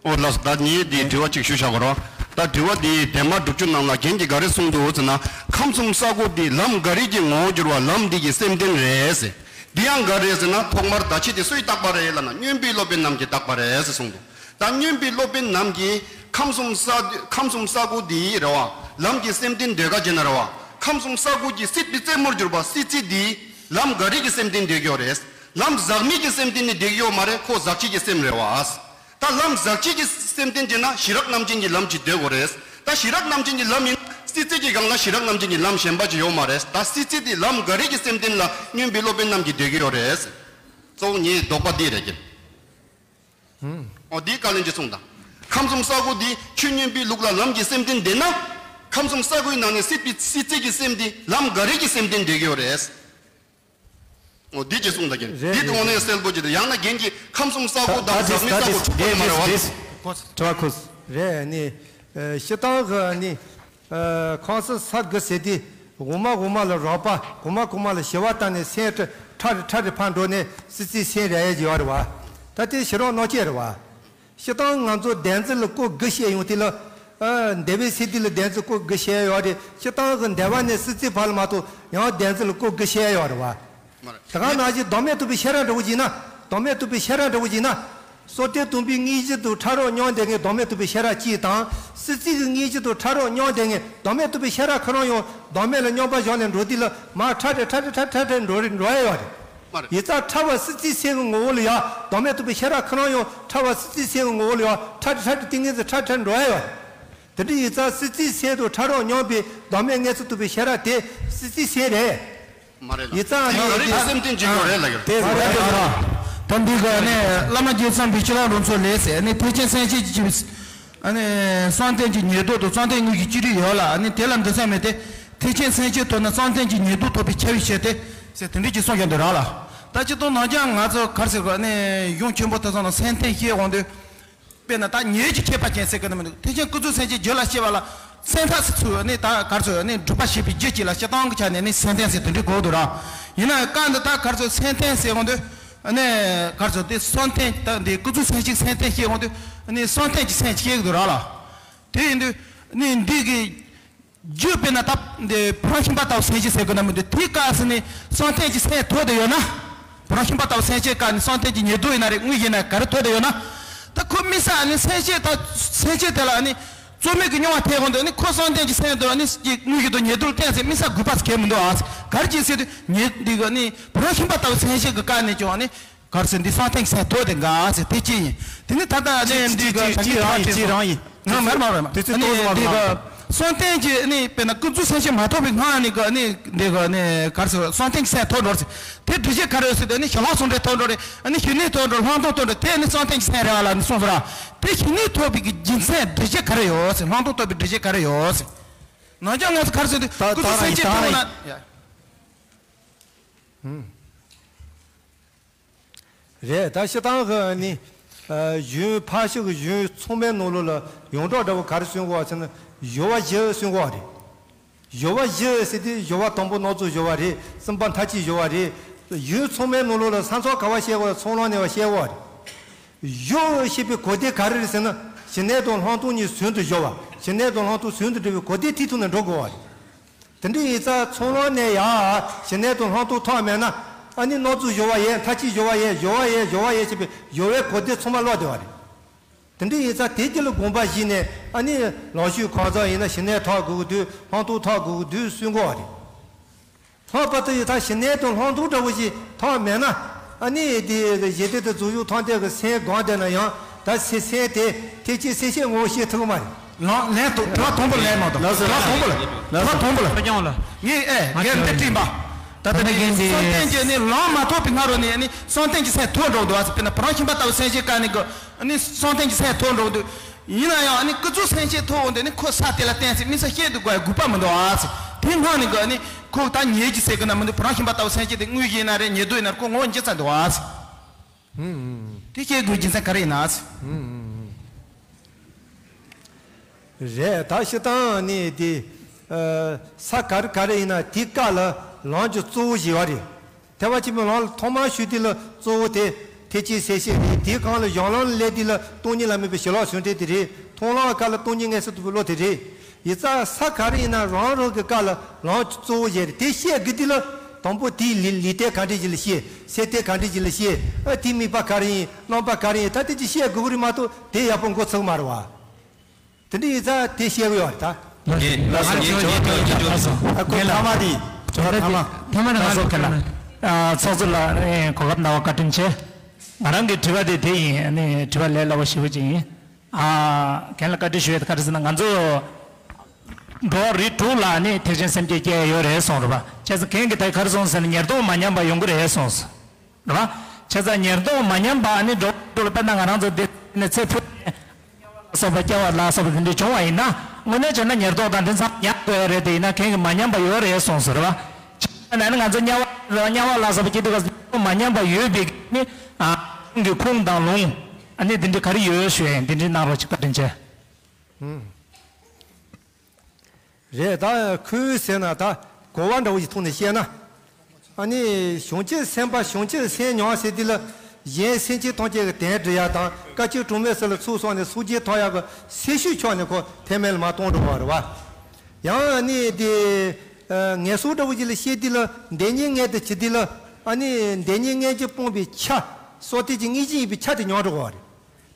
ཨོ་ལགས་སོ། ད་ངས་འདི་དྲི་བ་གཅིག་ཞུ་བཞག་གོ་རོགས། ད་དྲི་བ་འདི་དེབ་དང་པོ་དྲུག་ཅུ་ནང་ལ་རྒན་གྱིས་ག་རེ་གསུངས་འདུག་ཟེར་ན། ཁམས་གསུམ་ས་དགུ་འདི་ལམ་འགའ་རེ་གི་ངོ་བོར་གྱུར་པ་ལམ་འདི་གི་སེམས་རྟེན་རེད་ཟེར། འདི་ཡང་ག་རེ་ཟེར་ན་ཐོག་མར་བརྡ་ཆད་དེ་སུས་བཏགས་པ་རེད་ལབ་ན་སྨྱོན་པའི་སློབ་དཔོན་རྣམས་ཀྱིས་བཏགས་པ་རེད་ཟེར་གསུངས་འདུག་ད་སྨྱོན་པའི་སློབ་དཔོན་རྣམས་ཀྱིས་ཁམས་གསུམ་ས་ཁམས་གསུམ་ས་དགུ་འདི་རེད་བ། ལམ་གྱི་སེམས་རྟེན་འདོད་ག་བྱས་ན་རེད་བ། ཁམས་གསུམ་ས་དགུ་གི་སྲིད་པའི་རྩེ་མོར་གྱུར་པ་སྲིད་རྩེ་འདི་ལམ་འགའ་རེ་གི་སེམས་རྟེན་འདོད་ཀྱི་ཡོད་རེད། ལམ་ཟག་མེད་ཀྱི་སེམས་རྟེན་ནི་འདོད་ཀྱི་ཡོད་མ་རེད། ཁོ་ཟག་བཅས་ཀྱི་སེམས་རེད་བ། ད་ལམ་ཟག་བཅས་ཀྱི་སེམས་རྟེན་བྱས་ན་ཞི་རགས་རྣམ་ཅན་གྱི་ལམ་གྱིས་འདོད་དགོས་རེད། ད་ཞི་རགས་རྣམ་ཅན་གྱི་ལམ་ཡིན་སྲིད་རྩེ་གྱི་སྒང་ལ་ཞི་རགས་རྣམ་ཅན་གྱི་ལམ་གཞན་པ་ཅིག་ཡོད་མ་རེད། ད་སྲིད་རྩེ་དེ་ལམ་འགའ་རེ་གི་སེམས་རྟེན་ལ་སྨྱོན་པའི་སློབ་དཔོན་རྣམས་ཀྱིས་འདོད་ཀྱི་ཡོད་རེད། གཙོ་བོ་ངའི་དོགས་པ་འདི་རེད་ཀྱི། ཨོ་འདིའི་བཀའ་ལན་གྱི་གསུང་དང་། ཁམས་གསུམ་ས་གོ་འདི་ཆོས་མཉན་པའི་ལུགས་ལ་ལམ་གྱི་སེམས་རྟེན་ལྡན་ན། ཁམས་གསུམ་ས་གོའི་ནང་ནས་སྲིད་པའི་སྲིད་རྩེ་གི་སེམས་འདི་ལམ་འགའ་རེ་གི་སེམས་རྟེན་འབྲེལ་གྱི་ཡོད་རེད། ཨོ་འདི་གྱི་གསུང་དང་རྒྱན། རེད་འདི་དེ་དངོས་གནས་གསལ་པོ་ཅིག་རེད། ཡང་ན་རྒྱན་གྱི་ཁམས་གསུམ་ས་གོ་དང་འཛམ་གླིང་ས་གོ་གྲུབ་པ་ཡོད་མ་རེད་བ། དྲི་བ་ཁུ། རེད་ནི། སྤྱིར་བཏང་གི་ནི། ཁམས་གསུམ་ས་དགུ་ཟེར་དུས་གོང་མ་གོང་མ་ལ་རོགས་པ། གོང་མ་གོང་མ་ལ་ཞི་བ་བཏང་ནས་སེམས་ཁྲ་ཁྲ་རེ་ཕར་འགྲོ་ནས་སྲིད་རྩེའི་སེམས་རེད་ཡོད་རེད་བ། ད་དེ་ཕྱི་རོལ་ནང་བསྐྱེད་རེད་བ། སྤྱིར་བཏང་ང་ཚོ་བདེན་འཛིན་ལ་སྐོར་དགུ་བཤད་ཡོང་དུས་ལ། ཨ། འདས་པའི་ཚེ་འདི་ལ་བདེན་འཛིན་སྐོར་དགུ་བཤད་ཡོད་རེད། སྤྱིར་བཏང་གི་འདས་པ་ནས་སྲིད་རྩེ་བར་ལ་མ་གཏོགས་ཡང་བདེན་འཛིན་ལ་སྐོར་དགུ་བཤད་ཡོད་རེད་བ། མ་རེད། དེ་ག་ནང་བཞིན་བདག་མེད་རྟོགས་པའི་ཤེས་རབ་འདྲ་བོ་ཅིག་ན། བདག་མེད་རྟོགས་པའི་ཤེས་རབ་འདྲ་བོ་ཅིག་ན། སོ་ཐར་སྟོང་པའི་དངོས་གཞི་དང་ཕྲ་རགས་མཉམ་བསྡད་མཁན་བདག་མེད་རྟོགས་པའི་ཤེས་རབ་གཅིག་དང་། སྲིད་རྩེ་གི་དངོས་གཞི་དང་ཕྲ་རགས་མཉམ་བསྡད་མཁན་བདག་མེད་རྟོགས་པའི་ཤེས་རབ་ཁོ་རང་ཡང་བདག་མེད་ལ་མཉམ་པར་བཞག་ནས་འགྲོ་དུས་ལ་མར་ཁྲ་ཁྲ་ཁྲ་ཁྲ་ཁྲ་ཁྲ་འགྲོ་རེ་འགྲོ་ཡ་ཡོད་རེད། མ་རེད། ཡིན་ཙང་ཕྲ་བ་སྲིད་རྩེའི་སེམས་ཀྱི་ངོ་བོ་ལ་ཡང་བདག་མེད་རྟོགས་པའི་ཤེས་རབ་ཁོ་རང་ཡང་ཕྲ་བ་སྲིད་རྩེའི་སེམས་ཀྱི་ངོ་བོ་ལ་ཡང་ཁྲ་ཁྲ་ཁྲ་ཏིང་ངེ་ཚེ་ཁྲ་ཁྲ་འགྲོ་ཡ་ཡོད་རེད། དེ་འདྲ་ཡིན་ཙང་སྲིད་རྩེའི་སེམས་དང་ཕྲ་རགས་མཉམ་པའི་བདག་མེད་དངོས་སུ་རྟོགས་པའི་ཤེས་རབ་དེ་སྲིད་རྩེའི་སེམས་རེད། མ་རེད་ལ། ཡིན་ཙང་ནི་རིགས་སེམས་རྟེན་གྱི་ཡོད་རེད་ལ་ཡོད། དེ་རེད། ད་འདི་ག་ནས་བླ་མ་རྗེ་བསམ་པའི་ཕྱི་ལོགས་རང་ཚོ་ལས་ཟེར་ནི་ཐེག་ཆེན་སེམས་བསྐྱེད་ཀྱི། ཨ་ནི་བསམ་གཏན་གྱི་ཉེར་བསྡོགས་དང་བསམ་གཏན་དངོས་ཀྱི་ཅི་རིགས་ཡོད་ལ། ཨ་ནི་དེ་ལ་འདི་ཚང་མེད་དེ། ཐེག་ཆེན་སེམས་བསྐྱེད་ཐོབ་ན་བསམ་གཏན་གྱི་ཉེར་བསྡོགས་ཐོབ་པའི་ཁྱབ་པའི་ཕྱིར་ཏེ། ཟེར་དེ་འདྲས་ཀྱི་གསུང་བཞག་འདུག་ར་ལ། ད་སྤྱིར་བཏང་ནང་ཆ་ང་ཚོ་ག་རེ་ཟེར་དགོས། ཨ་ནི་གཞུང་ཆེན་པོ་དེ་ཚོ་ནང་སེམས་རྟེན་བཤད་འོང་དུས། དཔེར་ན་ད་ཉེར་གཅིག་ཁྱད་པར་ཅན་ཟེར་གི་ནི་མི་འདུག་ཐེག་ཆེན་ཀུན་རྫོབ་སེམས་བསྐྱེད་རྒྱུད་ལ་སྐྱེ་བ་ལ་སེམས་ཐག་སི་ཚུ་ནི་ད་ག་རེ་ཟེར་ནི་སྒྲུབ་པ་བྱེད་པའི་རྒྱུ་གཅིག་ལ་སྤྱིར་བཏང་གི་ཆ་ནས་ནི་སེམས་རྟེན་ཟེར་དེ་འདྲས་གོ་འདུག་ར། ཡིན་ན་ཡང་སྐབས་འདི་ད་ག་རེ་ཟེར་སེམས་རྟེན་ཟེར་འོང་དུས། ཨ་ནི་ག་རེ་ཟེར་དེ་བསམ་གཏན་ད་འདི་ཀུན་རྫོབ་སེམས་བསྐྱེད་སེམས་རྟེན་བཤད་འོང་དུས་ཨ་ནི་བསམ་གཏན་གྱི་སེམས་བསྐྱེད་གི་འདུག་ར་ལ། དེ་ཡིན་དུས་ནི་འདི་གི་རྒྱུ་དཔེར་ན་ད་འདི་བུ་རམ་ཤིང་པ་ལྟ་བུ་སེམས་བསྐྱེད་ཟེར་གི་ན་མི་འདུག་དེའི་སྐབས་སུ་ནི་བསམ་གཏན་གྱི་སེམས་ཐོབ་བསྡད་ཡོད་ན། བུ་རམ་ཤིང་པ་ལྟ་བུ་སེམས་བསྐྱེད་སྐབས་ནི་བསམ་གཏན་གྱི་ཉེར་བསྡོགས་ཡིན་ན་རེད། དངོས་ཡིན་ན་ག་རེ་ཐོབ་བསྡད་ཡོད་ན། ད་ཁོ་དམིགས་བསལ་ནི་སེམས་བསྐྱེད་ད་སེམས་བསྐྱེད་དེ་ལ་ནི་རྩོལ་མེད་ཀྱི་མྱོང་བ་ཐེབས་འོང་དུས་ནི་ཁོ་བསམ་གཏན་གྱི་སེམས་དེ་ལ་ནི་དངོས་ཡུལ་དང་ཉེར་བསྡོགས་གཏན་ཟེར་དམིགས་བསལ་དགོས་པ་ཟེར་གྱི་མི་འདུག་ཨ། ག་རེ་བྱས་ཟེར་དུས་ཉེར་འདི་ག་ནི་བུ་རམ་ཤིང་པ་ལྟ་བུ་སེམས་བསྐྱེད་ཀྱི་སྐབས་ནས་ཀྱང་ནི། ག་རེ་ཟེར་འདི་བསམ་གཏན་གྱི་སེམས་ཐོབ་དེ་འགའ་ཟེར་དེ་གཅིག་ཡིན། དེ་ནི་ད་ལྟ་ནས་འདི་ག་གཅིག་རང་ཡིན། གཅིག་རང་ཡིན། ང་མར་མར་མར་དེ་ཚོ་ནི་ཏོག་ཙམ་འདི་མར་ག་བསམ་གཏན་གྱི་ནི་དཔེར་ན་ཀུན་རྫོབ་སེམས་བསྐྱེད་མ་ཐོབ་པའི་སྔ་ནི་ག་ནི་འདི་ག་ནི་ག་རེ་ཟེར་བསམ་གཏན་གྱི་སེམས་ཐོབ་འགྲོ་ཟེར། དེ་སྒྲུབ་བྱེད་ག་རེ་ཟེར་དེ་ནི་ཞི་ལྷག་ཟུང་འབྲེལ་ཐོབ་འགྲོ་རེད། ཨ་ནི་ཞི་གནས་ཐོབ་འགྲོ་ལྷག་མཐོང་ཐོབ་འགྲོ་དེ་ནི་བསམ་གཏན་གྱི་སེམས་རེད་བ་ལ་ནི་གསུངས་སོ་ར། དེ་ཞི་གནས་ཐོབ་པའི་གི་རྒྱུ་མཚན་སྒྲུབ་བྱེད་ག་རེ་ཡོད་ཟེར། ལྷག་མཐོང་ཐོབ་པའི་སྒྲུབ་བྱེད་ག་རེ་ཡོད་ཟེར། ནང་ཆ་ང་ཚོ་ག་རེ་ཟེར་དུས་ད་ཀུན་རྫོབ་སེམས་བསྐྱེད་ཐོབ་ན། རེད། ད་སྤྱིར་བཏང་གི་ནི། ཨ། གཞུང་ཕར་ཕྱོགས་ཀྱི་གཞུང་ཚང་མའི་ནང་ལོགས་ལ་ཡོངས་གྲགས་འདྲ་བོ་ག་རེ་གསུང་གི་ཡོད་ཟེར་ན། སྦྱོར་བ་བཞི་གསུང་གི་ཡོད་རེད། སྦྱོར་བ་བཞི་ཟེར་དུས་སྦྱོར་བ་དང་པོ་སྣང་ཚུལ་སྦྱོར་བ་རེད། གསུམ་པ་མཐར་ཕྱིན་སྦྱོར་བ་རེད། གཞུང་ཚང་མའི་ནང་ལོགས་ལ་ས་མཚམས་ག་བ་བཤད་གི་ཡོད། ཚོགས་ལམ་ནས་བ་བཤད་གི་ཡོད་རེད། སྦྱོར་ཞེས་པའི་གོ་དོན་ག་རེ་རེད་ཟེར་ན། ཞི་གནས་དང་ལྷག་མཐོང་གཉིས་ཟུང་དུ་སྦྱོར་བ། ཞི་གནས་དང་ལྷག་མཐོང་ཟུང་དུ་འབྲེལ་བའི་གོ་དོན་མཐིལ་ཐུག་ནས་འགྲོ་དགོས་པ་རེད། དེ་འདྲ་ཡིན་ཙང་ཚོགས་ལམ་ནས་ཡང་ཞི་གནས་དང་ལྷག་མཐོང་ཐོབ་མེད་ན། ཨ་ནི་སྣང་ཚུལ་སྦྱོར་བ་ཡིན། མཐར་ཕྱིན་སྦྱོར་བ་ཡིན། སྦྱོར་བ་ཡིན། སྦྱོར་བ་ཡིན་ཞེས་པའི་སྦྱོར་བའི་གོ་དོན་ཚང་མ་ལོག་བསྡད་པ་རེད། དེ་འདྲ་ཡིན་ཙང་དེ་རྒྱུད་ལ་དགོངས་པ་བཞེས་ནས། ཨ་ནི་ལམ་ཞུགས་གང་ཟག་ཡིན་ན་ཞི་གནས་ཐོབ་དགོས་ཀྱི་འདུག་ལྷག་མཐོང་ཐོབ་དགོས་ཀྱི་འདུག་གསུང་གི་ཡོད་རེད། ལྷག་པར་དུ་ཡང་ད་ཞི་གནས་དང་ལྷག་མཐོང་འདྲ་བོ་ཞིག་ཐོབ་མེད་ན། ཨ་ནི་དེ་གཞི་རྟེན་དང་རྫོགས་བྱང་ཐམས་ཅད་ཀྱི་སེམས་སྒོམ་བསྡད་ན་ཡང་ད་སེམས་སེམས་དེ་ཐེག་ཆེན་སེམས་བསྐྱེད་ངོ་བོ་ཤེས་ཐུབ་ཀྱི་མ་རེད། ལགས་ལན་དུ་དྲི་བ་དང་པོ་ལན་མ་གཏོགས། ལགས་སོ། དྲི་བ་དང་པོ་ལ། དྲི་བ་དང་པོ་ལ། ལགས་སོ། ངས་ཨེ་ང་ངས་འདི་དྲིས་པ། ད་ལྟ་ནི་བསམ་གཏན་གྱི་ནི་ལམ་མ་ཐོབ་པའི་སྔ་རོལ་ནས་ནི་བསམ་གཏན་གྱི་སེམས་ཐོབ་འགྲོ་འདུག་ཨ། དཔེར་ན་བུ་རམ་ཤིང་པ་ལྟ་བུ་སེམས་བསྐྱེད་སྐབས་ནས་གི་ནི་བསམ་གཏན་གྱི་སེམས་ཐོབ་འགྲོ་འདུག་ཡིན་ན་ཡང་ནི་ཀུན་རྫོབ་སེམས་བསྐྱེད་ཐོབ་འོང་དུས་ནི་ཁོ་ས་དེ་ལ་བརྟེན་ཚེ་དམིགས་བསལ་བཤད་དུ་དགོས་དགོས་པ་མི་འདུག་ཨ། དེ་སྔ་ནས་གི་ནི་ཁོ་ད་ཉེར་གཅིག་ཟེར་གི་ན་མི་འདུག་བུ་རམ་ཤིང་པ་ལྟ་བུ་སེམས་བསྐྱེད་དེ་དངོས་གཞི་ཡིན་ན་རེད། ཉེར་བསྡོགས་ཡིན་ན་རེད། ཁོ་ངོ་བོ་འགྱུར་ཚར་འདུག་ཨ། དེ་བཤད་དགོས་རྒྱུ་མཚན་ག་རེ་ཡིན་ན། རེད། ད་སྤྱིར་བཏང་ནི་དེ། ཨ། ས་ག་རེ་ག་རེ་ཡིན་ན་དེའི་སྐབས་ལ་ལམ་གྱི་གཙོ་བོ་བཞི་བ་རེད། ཐེག་པ་ཆེན་པོའི་ལམ་ལ་ཐོག་མར་ཞུགས་དུས་ལ་གཙོ་བོ་དེ་ཐེག་ཆེན་སེམས་བསྐྱེད་རེད། དེའི་སྒང་ལ་གཞུང་ལམ་ལ་སླེབས་དུས་ལ་སྟོང་ཉིད་ལ་དམིགས་པའི་ཞི་ལྷག་ཟུང་འབྲེལ་དེ་རེད། མཐོང་ལམ་སྐབས་ལ་སྟོང་ཉིད་མངོན་སུམ་རྟོགས་པའི་བློ་དེ་རེད། ཡིན་ཙང་ས་ག་རེ་ཡིན་ན་རང་རང་གི་སྐབས་ལ་ལམ་གཙོ་བོ་བཞི་རེད། དེ་བཤད་དགོས་དུས་ལ་དང་པོ་དེའི་ལུས་ལུས་རྟེན་ག་འདྲ་ཞིག་ལ་བཤད། སེམས་རྟེན་ག་འདྲ་ཞིག་ལ་བཤད། ཨ། དེའི་དམིགས་པ་ག་རེ་ཡིན། རྣམ་པ་ག་རེ་ཡིན། ད་དེ་ཅིག་བཤད་དགོས་ཀྱི་རེད་མ་གཏོགས་དེ་ཡག་པོ་འགོ་ཚུགས་མ་རེད་བ། དེ་འདྲ་ཡིན་ཙང་དེ་བཤད་གི་ཡོད་རེད་ད། ངས་ལགས་སོ། ངས་ངས་ངས་ངས་ལགས་སོ། ཨ། ཁོ་ངས་ལ་ཐ་མ་དེ། ཐ་མ་ཐ་མ་ཐ་མ་ནས་ང་ཚོ་ཁ་ལ། ཨ། ཚོགས་གཙོ་ལགས་གོ་སྐབས་གནང་བ་བཀའ་དྲིན་ཆེ། ང་རང་གི་དྲི་བ་དེ་དེ་ཡིན། ཨ་ནི་དྲི་བ་ལས་སླ་བོ་ཞེ་པོ་ཅིག་ཡིན། ཨ། རྒན་ལ་བཀའ་འདྲི་ཞུ་ཡས་དེ་ག་རེ་ཟེར་ན། ང་ཚོ་འགྲོ་བ་རིགས་དྲུག་ལ་ནི་ཐེག་ཆེན་སེམས་བསྐྱེད་སྐྱེ་ཡ་ཡོད་རེད་གསུངས་རེད་པ། བྱས་ཙང་རྒན་གྱིས་ད་ག་རེ་གསུངས་ཟེར་ན། ཉེར་བསྡོགས་མ་ཉམས་པ་ཡོང་གི་རེད་གསུངས། རེད་པ། བྱས་ཙང་ཉེར་བསྡོགས་མ་ཉམས་པ། ཨ་ནི་འགྲོ་འགྲོ་ལ་དཔེར་ན་ང་རང་ཚོ་འདི་ནས་ཚེ་འཕོས་ནས་སོགས་པ་སྐྱེ་བ་ལ་སོགས་པ་དེ་འདྲ་བྱུང་བ་ཡིན་ན། དངོས་གནས་བྱས་ན་ཉེར་བསྡོགས་དང་དེ་ཚང་མ་ཉམས་དགོས་ཡ་རེད། དེ་ཡིན་ན་གན་གི་མ་ཉམས་པ་ཡོད་རེད་གསུངས་སོ། རེད་བ། བྱས་ཙང་ཨ་ནི་ང་ཚོ་དམྱལ་བ་རེད་བ། དམྱལ་བ་ལ་སོགས་པ་སྐྱེ་དུས་སྐབས་སུ་མ་ཉམས་པ་ཡོད་པའི་ནི། ཨ། གང་གི་ཁུངས་དང་ལུང་། ཨ་ནི་དེ་འདྲ་ག་རེ་ཡོད་ཞུ་ཡ་ཡིན། དེ་འདྲ་གནང་རོགས་བྱེད། བཀའ་དྲིན་ཆེ། ཨུམ། རེད། ད་ཁོའི་ཟེར་ན་ད་གོ་བ་འདྲ་བོ་ཞིག་ཐོག་ནས་བཤད་ན། ཨ་ནི་བྱང་ཆུབ་སེམས་དཔའ་བྱང་ཆུབ་སེམས་མྱོང་ཟེར་དུས་ལ། གཞན་སེམས་ཅན་ཐམས་ཅད་ཀྱི་དོན་སྒྲུབ་ཡ་དང་། བཀའ་ཆོས་གྲངས་མེད་གསུམ་ལ་ཚུར་སོང་ནས་སངས་རྒྱས་ཐོབ་ཡ་གི་སེམས་ཤུགས་ཆག་ནས་ཁོ་ཐེག་དམན་ལ་མར་བཏང་འགྲོ་བ་རེད་བ། ཡང་ཨ་ནི་དེ་ངན་སོང་འདྲ་བོ་ཞིག་ལ་བཤད་དུས་ལ། འདོད་ཉིད་ངན་དུ་བྱེད་དུས་ལ། ཨ་ནི་འདོད་ཉིད་ངན་གྱིས་སྤངས་པའི་ཆ། སོ་ཐར་གྱི་དངོས་གཞི་ཡིན་པའི་ཆ་དེ་མྱོང་འགྲོ་བ་རེད།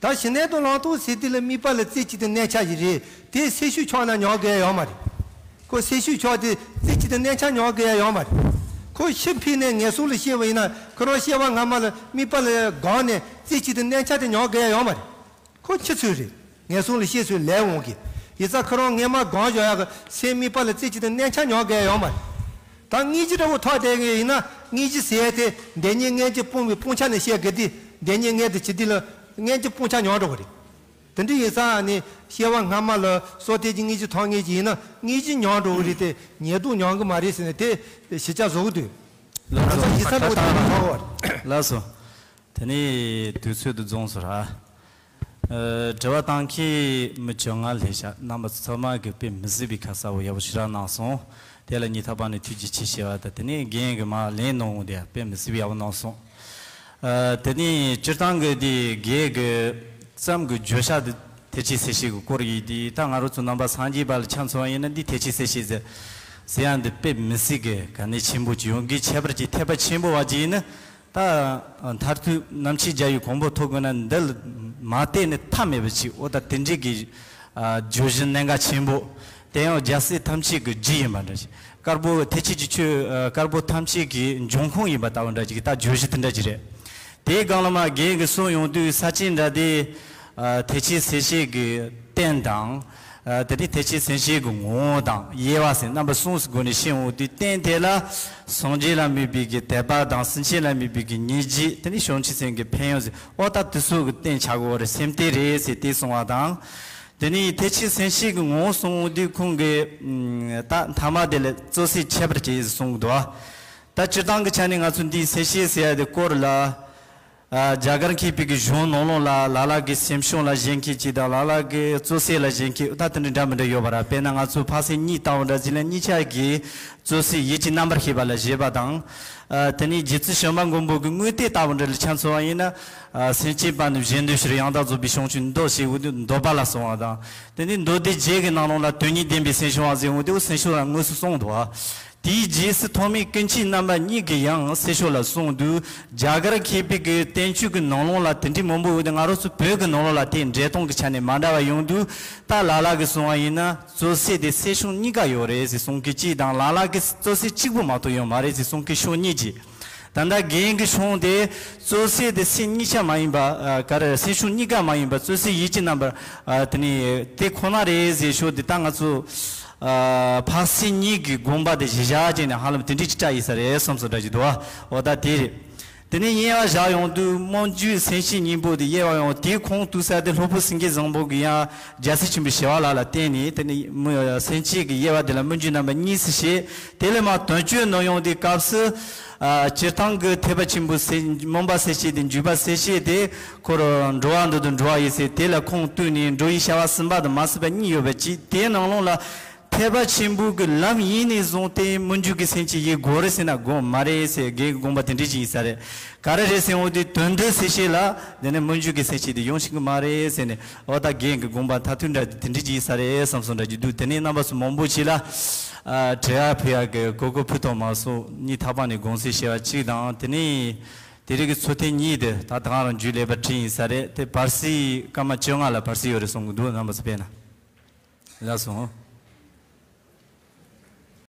ད་ཞི་གནས་དང་བླང་དོར་ཟེར་དུས་ལ་དམིགས་པ་ལ་རྩེ་གཅིག་ཏུ་གནས་འཆའ་ཞིག་རེད། དེ་སེམས་ཤུགས་ཆག་ན་མྱོང་དགོས་ཡ་ཡོད་མ་རེད། ཁོ་སེམས་ཤུགས་ཆག་དེ་རྩེ་གཅིག་ཏུ་གནས་འཆའ་མྱོང་དགོས་ཡ་ཡོད་མ་རེད། ཁོ་ཤི་འཕོས་ནས་ངན་སོང་ལ་སྐྱེ་བ་ཡིན་ན། ཁོ་རང་སྐྱེ་བ་སྔ་མ་ལ་དམིགས་པ་ལ་སྒང་ནས་རྩེ་གཅིག་ཏུ་གནས་འཆའ་དེ་མྱོང་དགོས་ཡ་ཡོད་མ་རེད། ཁོ་འཆི་ཚུལ་རེད། ངན་སོང་ལ་སྐྱེ་ཚུལ་ལས་འོང་གི། ཡིན་ཙང་ཁོ་རང་སྔ་མ་སྒང་འཇོག་ཡ་གི་སེམས་དམིགས་པ་ལ་རྩེ་གཅིག་ཏུ་གནས་འཆའ་མྱོང་དགོས་ཡ་ཡོད་མ་རེད། ད་དངོས་གཞི་འདྲ་བོ་ཐོག་བསྡད་ཀྱི་ཡིན་ན། དངོས་གཞི་ཟེར་ཡ་དེ་འདོད་ཉིད་ངན་གྱིས་སྤངས་པའི་སྤང་བྱ་ནས་བཤད་དགོས་དུས། འདོད་ཉིད་ངན་དུ་བྱེད་དུས་ལ་ངན་གྱིས་སྤང་བྱ་མྱོང་འགྲོ་གི་རེད། དེ་འདྲ་ཡིན་ཙང་ནི་སྐྱེ་བ་སྔ་མ་ལ་སོ་ཐར་གྱི་དངོས་གཞི་ཐོབ་མཁན་ཅིག་ཡིན་ན། དངོས་གཞི་མྱོང་འགྲོ་གི་རེད་དེ། ཉེར་བསྡོགས་མྱོང་གི་མ་རེད་ཟེར་ནས་དེ་ཞིབ་ཆ་བཟོ་གི་འདུག། ལགས་སོ། ང་ཚོ་ཡིག་ཚང་འདྲ་བོ་དེ་མ་ཐོག་བར། ལགས་སོ། དེ་ནས་དུས་ཚོད་དུ་རྫོང་སོ་ར། ཨ། དྲི་བ་བཏང་མཁན་མི་བཅོ་ལྔ་སླེབས་ཤག། རྣམ་པ་ཚང་མ་གིས་དཔེ་མི་སྲིད་པའི་ཁ་གསལ་པོ་ཡག་པོ་ཞིག་རག་གནང་སོང་། དེ་ལ་སྙིང་ཐག་པ་ནས་ཐུགས་རྗེ་ཆེ་ཞུ་བ་དང་། དེ་ནས་རྒན་གྱིས་མར་ལན་གནང་བ་དེ་དཔེ་མི་སྲིད་པའི་ཡག་པོ་གནང་སོང་། ཨ། དེ་ནས་སྤྱིར་བཏང་གི་དེ་རྒན་གྱི་བརྩམས་གི་བརྗོད་བྱ་དེ། ཐེག་ཆེན་སེམས་བསྐྱེད་ཀྱི་སྐོར་ཡིན་དུས། ད་ང་རང་ཚོ་རྣམ་པ་སངས་རྒྱས་པ་ལ་ཆ་མཚོན་པ་ཡིན་ན། འདི་ཐེག་ཆེན་སེམས་བསྐྱེད་ཟེར་ཟེར་ཡ་འདི་དཔེ་མི་སྲིད་ཀྱི་གལ་གནད་ཆེན་པོ་ཅིག་ཡོང་གི། ཁྱད་པར་གྱི་ཐེག་པ་ཆེན་པོ་བ་ཅིག་ཡིན་ན། ད་མཐར་ཐུག་རྣམ་མཁྱེན་རྒྱལ་བའི་གོ་འཕང་ཐོབ་དགོས་ན། འདི་ལ་མ་བལྟས་ནས་ཐབས་མེད་པ་ཅིག། འོ་ད་དེ་འདྲའི་གི་ཨ་བརྗོད་གཞི་གནད་འགག་ཆེན་པོ། དེ་ཡང་རྒྱལ་སྲས་ཐམས་ཅད་ཀྱི་རྒྱུ་ཡིན་པ་འདྲ་ཞིག། དཀར་པོ་ཐེག་ཆེན་གྱི་ཆོས། ཨ། དཀར་པོ་ཐམས་ཅད་ཀྱི་འབྱུང་ཁུངས་ཡིན་པ་ལྟ་བུ་འདྲ་ཞིག། ད་བརྗོད་གཞི་དེ་འདྲ་ཞིག་རེད། དེའི་སྒང་ལ་མར་རྒན་གྱིས་གསུངས་ཡོང་དུས། ས་བཅད་འདྲ་དེ། ཨ། ཐེག་ཆེན་སེམས་བསྐྱེད་ཀྱི་རྟེན་དང་། ཨ། དེ་ནས་ཐེག་ཆེན་སེམས་བསྐྱེད་ཀྱི་ངོ་བོ་དང་དབྱེ་བ་ཟེར་རྣམ་པ་གསུམ་གྱི་སྒོ་ནས་བཤད་འོང་དུས། རྟེན་དེ་ལ་སངས་རྒྱས་ལ་དམིགས་པའི་གི་དད་པ་དང་། སེམས་ཅན་ལ་དམིགས་པའི་གི་སྙིང་རྗེ། དེ་ནས་བྱང་ཆུབ་སེམས་ཀྱི་ཕན་ཡོན་ཟེར། འོ་ད་དེ་ཚོ་གི་རྟེན་ཆགས་དགོས་རེད། སེམས་རྟེན་རེད་ཟེར་དེ་གསུངས་པ་དང་། དེ་ནས་ཐེག་ཆེན་སེམས་བསྐྱེད་ཀྱི་ངོ་བོ་གསུངས་འོང་དུས། ཁོང་གིས་ད་མཐའ་མ་དེ་ལ་རྩོད་ཟས་ཁྱད་པར་ཅན་ཟེར་གསུངས་འདུག། ད་སྤྱིར་བཏང་གི་ཆ་ནས་ང་ཚོ་འདིའི་སེམས་བསྐྱེད་ཟེར་ཡ་དེ་སྐོར་ལ། ཨ། རྒྱ་གར་མཁས་པའི་གི་གཞུང་ནང་ལོགས་ལ་ལ་ལ་གི་སེམས་བྱུང་ལ་བཞེད་མཁན་ཅིག་དང་། ལ་ལ་གི་རྩོད་ཟས་ལ་བཞེད་མཁན། ད་དེ་འདྲ་འདྲ་མི་འདྲ་ཡོད་པ་ར། དཔེར་ན་ང་ཚོ་འཕགས་སེང་གཉིས་ལྟ་བུ་འདྲ་ཟིག་ལ་གཉིས་ཆ་གི་རྩོད་ཟས་ཡིད་ཀྱི་རྣམ་པར་ཤེས་པ་ལ་བཞེད་པ་དང་། ཨ། དེ་ནས་རྗེ་བཙུན་བྱམས་པ་མགོན་པོ་གི་དངོས་བསྟན་ལྟ་བུ་འདྲ་ལ་ཆ་མཚོན་པ་ཡིན་ན། ཨ། སེམས་ཅན་པ་ནི་གཞན་འདོད་ཕྱིར། ཡང་དག་རྫོགས་པའི་བྱང་ཆུབ་འདོད་ཟེར་འོ་དེ་འདོད་པ་ལ་གསུངས་པ་དང་། དེ་ནས་མདོ་སྡེ་རྒྱན་གྱི་ནང་ལོགས་ལ་དོན་གཉིས་ལྡན་པའི་སེམས་བྱུང་བ་ཟེར་འོ་དེ་འོ་སེམས་བྱུང་ལ་དངོས་སུ་གསུངས་འདུག། ཨ། དེའི་རྗེས་སུ་ཐོགས་མེད་ཀུན་མཁྱེན་རྣམ་པ་གཉིས་ཀྱིས་ཡང་སེམས་བྱུང་ལ་གསུངས་འདུག། རྒྱ་གར་མཁས་པའི་གི་བསྟན་བཅོས་ཀྱི་ནང་ལོགས་ལ་དེ་འདྲའི་མང་པོ་ཡོད་དེ། ང་རང་ཚོ་བོད་ཀྱི་ནང་ལོགས་ལ་དེ་འགྲེལ་སྟངས་ཀྱི་ཆ་ནས་མ་འདྲ་བ་ཡོང་དུས། ད་ལ་ལ་གིས་གསུངས་པ་ཡིན་ན། རྩོད་ཟས་དེ་སེམས་བྱུང་གཉིས་ཀ་ཡོད་རེད་ཟེར་གསུང་མཁན་གཅིག་དང་། ལ་ལ་གིས་རྩོད་ཟས་གཅིག་པུ་མ་གཏོགས་ཡོད་མ་རེད་ཟེར་གསུང་མཁན་ཕྱོགས་གཉིས་ཀྱིས། ད་ལྟ་རྒན་གྱི་གཞུང་དེ་རྩོད་ཟས་དེ་སེམས་གཉིས་ཆ་མ་ཡིན་པ། ཨ། ག་རེ། སེམས་བྱུང་གཉིས་ཀ་མ་ཡིན་པ། རྩོད་ཟས་ཡིད་ཀྱི་རྣམ་པར། ཨ། དེ་ནི་དེ་ཁོ་ན་རེད་ཟེར་ཕྱོགས་དེ། ད་ང་ཚོ། ཨ། འཕགས་སེང་གཉིས་ཀྱི་དགོངས་པ་དེ་གཞི་བཞག་བྱས་ནས་ཧ་ལམ་དེ་འདྲའི་ཅིག་བཀྲ་ཡིན་ས་རེད་བསམ་སོང་འདྲ་ཅིག་འདུག། ཨ། འོ་ད་དེ་རེད། དེ་ནས་དབྱེ་བ་བཞག་ཡོང་དུས། སྨོན་འཇུག་སེམས་བསྐྱེད་གཉིས་པོ་དེ་དབྱེ་བ་ཡང་དེའི་ཁུངས་གཏུགས་ས་དེ་སློབ་དཔོན་སེང་གེ་བཟང་པོ་གིས་ཡང་རྒྱལ་སྲས་ཆེན་པོའི་ཞི་བ་ལྷ་ལ་བརྟེན་ནས། དེ་ནས་སེམས་བསྐྱེད་ཀྱི་དབྱེ་བ་དེ་ལ་སྨོན་འཇུག་རྣམ་པ་གཉིས་སུ་བཤད། དེ་ལས་མར་དོན་བཅུ་ནང་ཡོང་དུས་སྐབས་སུ། ཨ། སྤྱིར་བཏང་གི་ཐེག་པ་ཆེན་པོའི་སེམས། སྨོན་པ་སེམས་བསྐྱེད་དེ། འཇུག་པ་སེམས་བསྐྱེད་དེ། འཁོར་འགྲོ་བ་འདོད་དང་འགྲོ་བ་ཡི་སེམས། དེ་ལ་ཁུངས་གཏུགས་ནས་འགྲོ་བའི་བྱ་བ་ཟིན་པ་དང་མ་ཟིན་པ་གཉིས་ཡོད་པ་ཅིག། དེའི་ནང་ལོགས་ལ་ཐེག་པ་ཆེན་པོའི་གི་ལམ་ཡིན་ནས་བཟུང་སྟེ་སྨོན་འཇུག་གི་སེམས་བསྐྱེད་ཡིན་དགོས་རེད་ཟེར་ན་དགོས་མ་རེད་ཟེར། རྒན་གྱི་དགོངས་པ་དེ་འདྲ་ཅིག་ཡིན་ས་རེད། ག་རེ་རེད་ཟེར་འོ་དེ་དོན་འདི་སེམས་བསྐྱེད་ལ་དེ་ནས་སྨོན་འཇུག་གི་སེམས་བསྐྱེད་དེ་ཡོང་ཤེས་ཀྱི་མ་རེད་ཟེར་ནས། འོ་ད་རྒན་གྱི་དགོངས་པ་མཐར་ཐུག་འདྲ་དེ་འདྲ་ཅིག་ཡིན་ས་རེད་བསམ་སོང་འདྲ་ཅིག་འདུག། དེ་ནས་རྣམ་པ་ཚོ་མང་པོ་ཅིག་ལ། ཨ། དྲི་བ་ཕུལ་ཡག་གི་གོ་སྐབས་ཕུལ་ཐུབ་མ་སོང་། སྙིང་ཐག་པ་ནས་དགོངས་སེལ་ཞུ་བ་གཅིག་དང་། དེ་ནས་དེ་རིང་གི་ཚོགས་ཐེངས་གཉིས་དེ་ད་ད་ག་རང་མཇུག་ལས་པ་ཁྲིད་ཡིན་ས་རེད། དེ་བར་སྲིད་སྐར་མ་བཅོ་ལྔ་ལ་བར་སྲིད་ཡོད་རེད་གསུང་གི་འདུག། རྣམ་པ་ཚོ་དཔེར་ན། ལགས་སོ།